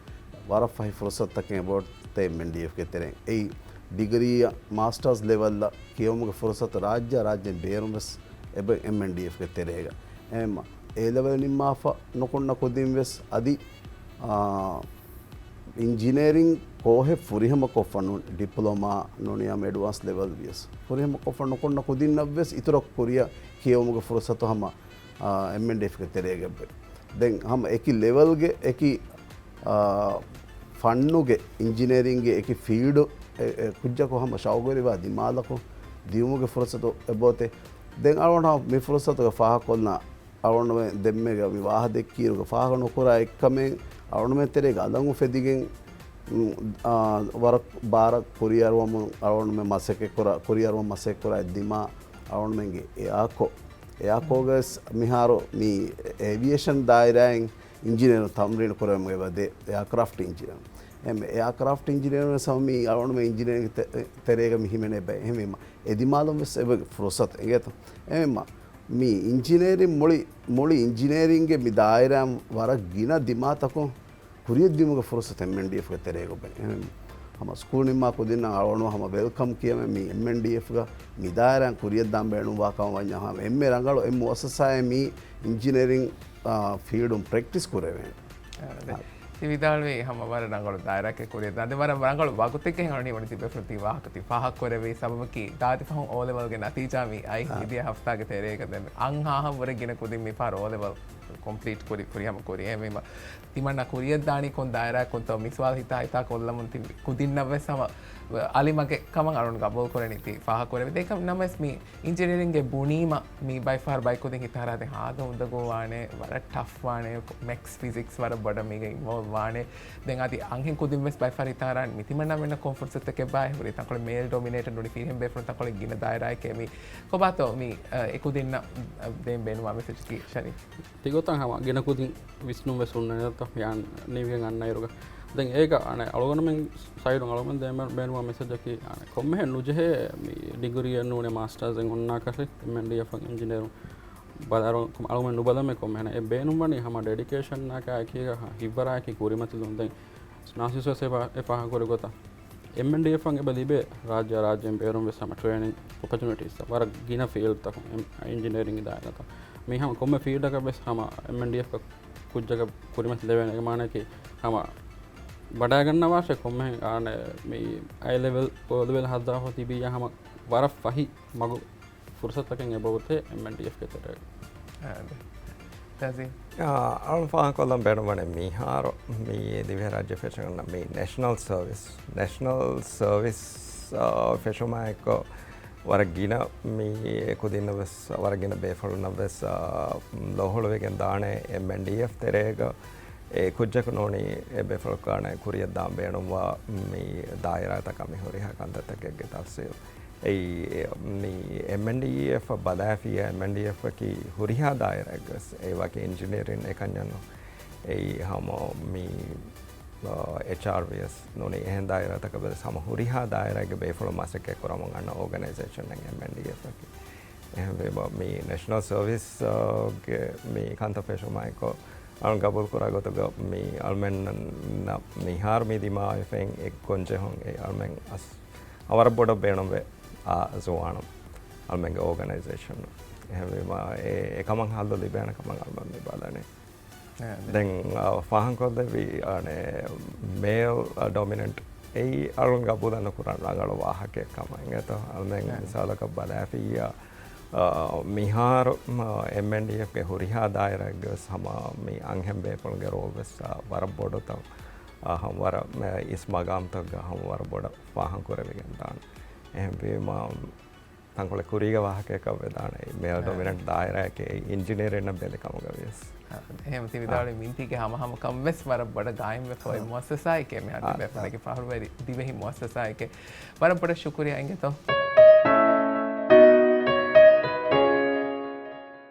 ވަރަށް ފަހި ފުރުސަތުތަކެއް އެބައޮތޭ އެމްއެންޑީއެފްގެ ތެރެއިން. އެއީ ޑިގްރީއަށް މާސްޓާސް ލެވެލްއަށް ކިޔެވުމުގެ ފުރުސަތު ރާއްޖެ ރާއްޖޭން ބޭރުން ވެސް އެބަ އެމްއެންޑީއެފްގެ ތެރޭގަ. އެހެންމަ އޭ ލެވެލް ނިންމާފަ ނުކުންނަ ކުދިން ވެސް އަދި، އާ، އިންޖިނޭރިން ކޯހެއް ފުރިހަމަ ކޮށްފަ ނޫން، ޑިޕްލޮމާ ނޫނީ އެޑްވާންސް ލެވެލް ވިޔަސް ފުރިހަމަ ކޮށްފަ ނުކުންނަ ކުދިންނަށް ވެސް އިތުރަށް ކުރިއަށް ކިޔެވުމުގެ ފުރުސަތު ހަމަ، އާ، އެމްއެންޑީއެފްގެ ތެރޭގަ އެބަ. ދެން ހަމަ އެކި ލެވެލްގެ އެކި، އާ، ފަންނުގެ އިންޖިނޭރިންގެ އެކި ފީލްޑު އެ، އެ، ކުއްޖަކު ހަމަ ޝައުގުވެރިވާ ދިމާލަކު ދިއުމުގެ ފުރުސަތު އެބައޮތޭ. ދެން އަޅުގަނޑު ހަމަ މި ފުރުސަތުގެ ފާހަގަކޮށްލާ އަޅުގަނޑުމެން ދެންމެގަ މި ވާހަ ދެއްކިއިރުގަ ފާހަގަ ނުކުރާ އެއްކަމެއް އަޅުގަނޑުމެން ތެރޭގަ އަލަށް އުފެދިގެން، އާ، ވަރަށް ބާރަށް ކުރިއަރުވަމުން އަޅުގަނޑުމެން މަސައްކަތް ކުރާ، ކުރިއަރުވަން މަސައްކަތް ކުރާ ދިމާ އަޅުގަނޑުމެންގެ އެއާކޯ، އެއާކޯގަސް މިހާރު މި އޭވިއޭޝަން ދާއިރާއިން އިންޖިނޭރުން ތަމްރީނު ކުރެވެމުން އެބަދޭ އެއާކްރާފްޓް އިންޖިނޭރުން. އެމް އެއާކްރާފްޓް އިންޖިނޭރުން ވެސް ހަމަ މި އަޅުގަނޑުމެން އިންޖިނޭރިންގެ ތެ-، ތެރޭގަ މި ހިމެނޭ ބައެއް. އެހެންވީމަ އެ ދިމާލުން ވެސް އެބަ ފުރުސަތު އެނގޭތަ؟ އެހެންވީމަ މި އިންޖިނޭރިން މުޅި، މުޅި އިންޖިނޭރިންގެ މި ދާއިރާ ވަރަށް ގިނަ ދިމާތަކުން ކުރިއަށްދިއުމުގެ ފުރުސަތު އެމްއެންޑީއެފްގެ ތެރޭގަ އެބަ. ހަމަ ސްކޫލް ނިންމާ ކުދިންނަށް އަޅުގަނޑު ހަމަ ވެލްކަމް ކިޔަމެ މި އެމްއެންޑީއެފްގަ މި ދާއިރާއިން ކުރިއަށްދާން ބޭނުންވާ ކަމަށް ވަންޏާ ހަމަ އެންމެ ރަނގަޅު އެއް މުއައްސަސާއެއް މި އިންޖިނޭރިން، އާ، ފީލްޑުން ޕްރެކްޓިސް ކުރެވޭނެ. އާ، ދެ-، އާ. ތި ވިދާޅުވީ ހަމަ ވަރަށް ރަނގަޅު ދާއިރާއެއް ކުރިއަށް ދާން. ދެ ވަރަށް ރަނގަޅު ވަގުތެއްގަ ހިނގަނީ ވަނީ ތިބޭފުޅުން ތި ވާހަކަ ތި ފާހަގަ ކުރެވި ސަބަބަކީ ދާދި ފަހުން އޯ ލެވެލްގެ ނަތީޖާ މި އައި އާ. މިދިޔަ ހަފްތާގެ ތެރޭގަ ދެން އަންހާހަށް ވުރެ ގިނަ ކުދިން މި ފަހަރު އޯ ލެވެލް ކޮމްޕްލީޓް ކުރި، ކުރި ހަމަ ކުރި. އެހެންވީމަ ތިމަންނަ ކުރިއަށްދާނީ ކޮން ދާއިރާއެއް ކޮންތޯ މި ސުވާލު ހިތާ ހިތާ ކޮށްލަމުން ތި ކުދިންނަށް ވެސް ހަމަ އަލި މަގެއް ކަމަށް އަޅުން ގަބޫލު ކުރަނީ ތި ފާހަގަ ކުރެވި. ދެން ނަމަވެސް މި އިންޖިނިއަރިންގެ ބުނީމަ މި ބައިފަހަރު ބައިކުދިން ހިތާރާދެ ހާދަ އުނދަގޫ ވާނެ، ވަރަށް ޓަފް ވާނެ، މެތްސް ފިޒިކްސް ވަރަށް ބޮޑަށް މީގަ އިންވޯލްވް ވާނެ. ދެން އަދި އަންހެން ކުދިން ވެސް ބައިފަހަރު ހިތާރާން މި ތިމަންނަމެންނަށް ކޮން ފުރުސަތެއް ބާއެ ހުރި ތަންކޮޅެއް މޭލް ޑޮމިނޭޓެޑް ނޫނީ ފިރިހެން ބޭފުޅުން ތަންކޮޅެއް ގިނަ ދާއިރާއެކޭ މި ކޮބާތޯ މި، އަ، އެ ކުދިންނަށް، އަ، ދޭން ބޭނުންވާ މެސެޖަކީ ޝަރީފް؟ ތިގޮތަށް ހަމަ ގިނަ ކުދިން ވިސްނުން ވެސް ހުންނަނީ ދަތަ މި އަން ނިމިގެން އަންނައިރުގަ. ދެން އޭގަ އަނެއް އަޅުގަނޑުމެން ސައިޑުން އަޅުގަނޑުމެން ދޭން ބޭނުންވާ މެސެޖަކީ އަނެއް ކޮންމެހެން ނުޖެހޭ މި ޑިގްރީއެއް ނޫނޭ މާސްޓާސްއެއް ހުންނާކަށެއް އެމްއެންޑީއެފް އިންޖިނޭރު ބަލާރު އަޅުގަނޑުމެން ނުބަލަމޭ ކޮންމެހެން. އެ ބޭނުންވަނީ ހަމަ ޑެޑިކޭޝަންއަކާ އެކީގަ ހިތްވަރާއެކީ ކުރިމަތިލުން. ދެން ނާސިސް ވެސް އެ ފާ-، އެ ފާހަގަކުރި ގޮތަށް އެމްއެންޑީއެފްއަށް އެބަ ލިބޭ ރާއްޖެ ރާއްޖޭން ބޭރުން ވެސް ހަމަ ޓްރޭނިން އޮޕޮޗުނިޓީސް ވަރަށް ގިނަ ފީލްޑްތަކުން އެމް-، އިންޖިނިއަރިންގ ދާއިރާތައް. މި ހަމަ ކޮންމެ ފީލްޑަކަށް ވެސް ހަމަ އެމްއެންޑީއެފްގަ ކުއްޖަކަށް ކުރިމަތިލެވޭނެ. އޭގެ މާނައަކީ ހަމަ ވަޑައިގަންނަވާށޭ ކޮންމެހެން އާނެ މި އައި ލެވެލް، އޯ ލެވެލް ހައްދާފަ ތިބިއްޔާ ހަމަ ވަރަށް ފަހި މަގު ފުރުސަތުތަކެއް އެބައޮތޭ އެމްއެންޑީއެފްގެ ތެރޭގަ. އާދެ. ތަޒީމް. އާ، އަޅުން ފާހަގަކޮށްލަން ބޭނުންވަނީ މިހާރު މި ދިވެހިރާއްޖެ ފެށިގަންނަ މި ނޭޝަނަލް ސަރވިސް، ނޭޝަނަލް ސަރވިސް، އާ، ފެށުމާއެއްކޮށް ވަރަށް ގިނަ މި ކުދިންނަށް ވެސް، ވަރަށް ގިނަ ބޭފުޅުންނަށް ވެސް، އާ، ލޯހުޅުވެގެން ދާނެ އެމްއެންޑީއެފް ތެރޭގަ އެ ކުއްޖަކު ނޫނީ އެ ބޭފުޅަކާނެ ކުރިއަށް ދާން ބޭނުންވާ މި ދާއިރާތަކަށް މި ހުރިހާ ކަންތައްތަކެއްގެ ތަފްސީލް. އެއީ، މި އެމްއެންޑީއީއެފް ބަލާފިއްޔާ، އެމްއެންޑީއެފްއަކީ ހުރިހާ ދާއިރާއެއްގަސް އެ ވަކި އިންޖިނިއަރިން އެކަންޏެއްނު. އެއީ ހަމަ މި، އާ، އެޗްއާރްވީއެސް ނޫނީ އެހެން ދާއިރާތަކަށް ވެސް ހަމަ ހުރިހާ ދާއިރާއެއްގެ ބޭފުޅުން މަސައްކަތް ކުރަމުން އަންނަ އޯގަނައިޒޭޝަނެއް އެމްއެންޑީއެފްއަކީ. އެހެންވީމަ، މި ނޭޝަނަލް ސަރވިސް، އާ، ގެ މި ކަންތައް ފެށުމާއެކު، އަޅުން ގަބޫލު ކުރާ ގޮތުގަ މި އަޅުމެންނަށް މިހާރު މި ދިމާވެފައި އެ ގޮންޖެހުން އެ އަޅުމެން އަސް ވަރަށް ބޮޑަށް ބޭނުންވޭ އާ ޒުވާނުން އަޅުމެންގެ އޯގަނައިޒޭޝަން. އެހެންވީމަ، އެ، އެކަމަށް ހައްލު ލިބޭނެ ކަމަށް އަޅުމެން މި ބަލަނީ. އެ، ދެން، އާ، ފާހަގަކޮށްލެއްވި، އަނެ، މޭލް، އާ، ޑޮމިނެންޓް އެއީ އަޅުން ގަބޫލެއް ނުކުރަން ރަނގަޅު ވާހަކައެއް ކަމަށް އިނގޭތޯ. އަޅުމެން އެ. މިސާލަކަށް ބަލާފިއްޔާ، އާ، މިހާރު، މަ، އެމްއެންޑީއެފްގެ ހުރިހާ ދާއިރާއެއްގަސް ހަމަ މި އަންހެން ބޭފުޅުންގެ ރޯލް ވެސް، އާ، ވަރަށް ބޮޑުތަ، އާ، ހަމަ ވަރަށް މެ އިސް މަގާމްތަކުގަ ހަމަ ވަރަށް ބޮޑަށް ފާހަގަކުރެވިގެން ދާނެ. އެހެންވީމަ، ތަންކޮޅެއް ކުރީގެ ވާހަކައަކަށް ވެދާނެ. މޭލް އާ. ޑޮމިނެންޓް ދާއިރާއަކީ އިންޖިނިއަރިންނަށް ބެލި ކަމުގަ ވިޔަސް. އާ، އެހެން ތި ވިދާޅުވި އާ. މިންތީގެ ހަމަހަމަކަން ވެސް ވަރަށް ބޮޑަށް ގާއިމްވެފަ އޮތް އާ. މުއައްސަސާއެކޭ މި އާ. އަދި ބޭފުޅެއްގެ ފަހަރުވެރި ދިވެހި މުއައްސަސާއެކޭ. ވަރަށް ބޮޑަށް ޝުކުރިއްޔާ އިނގޭތޯ.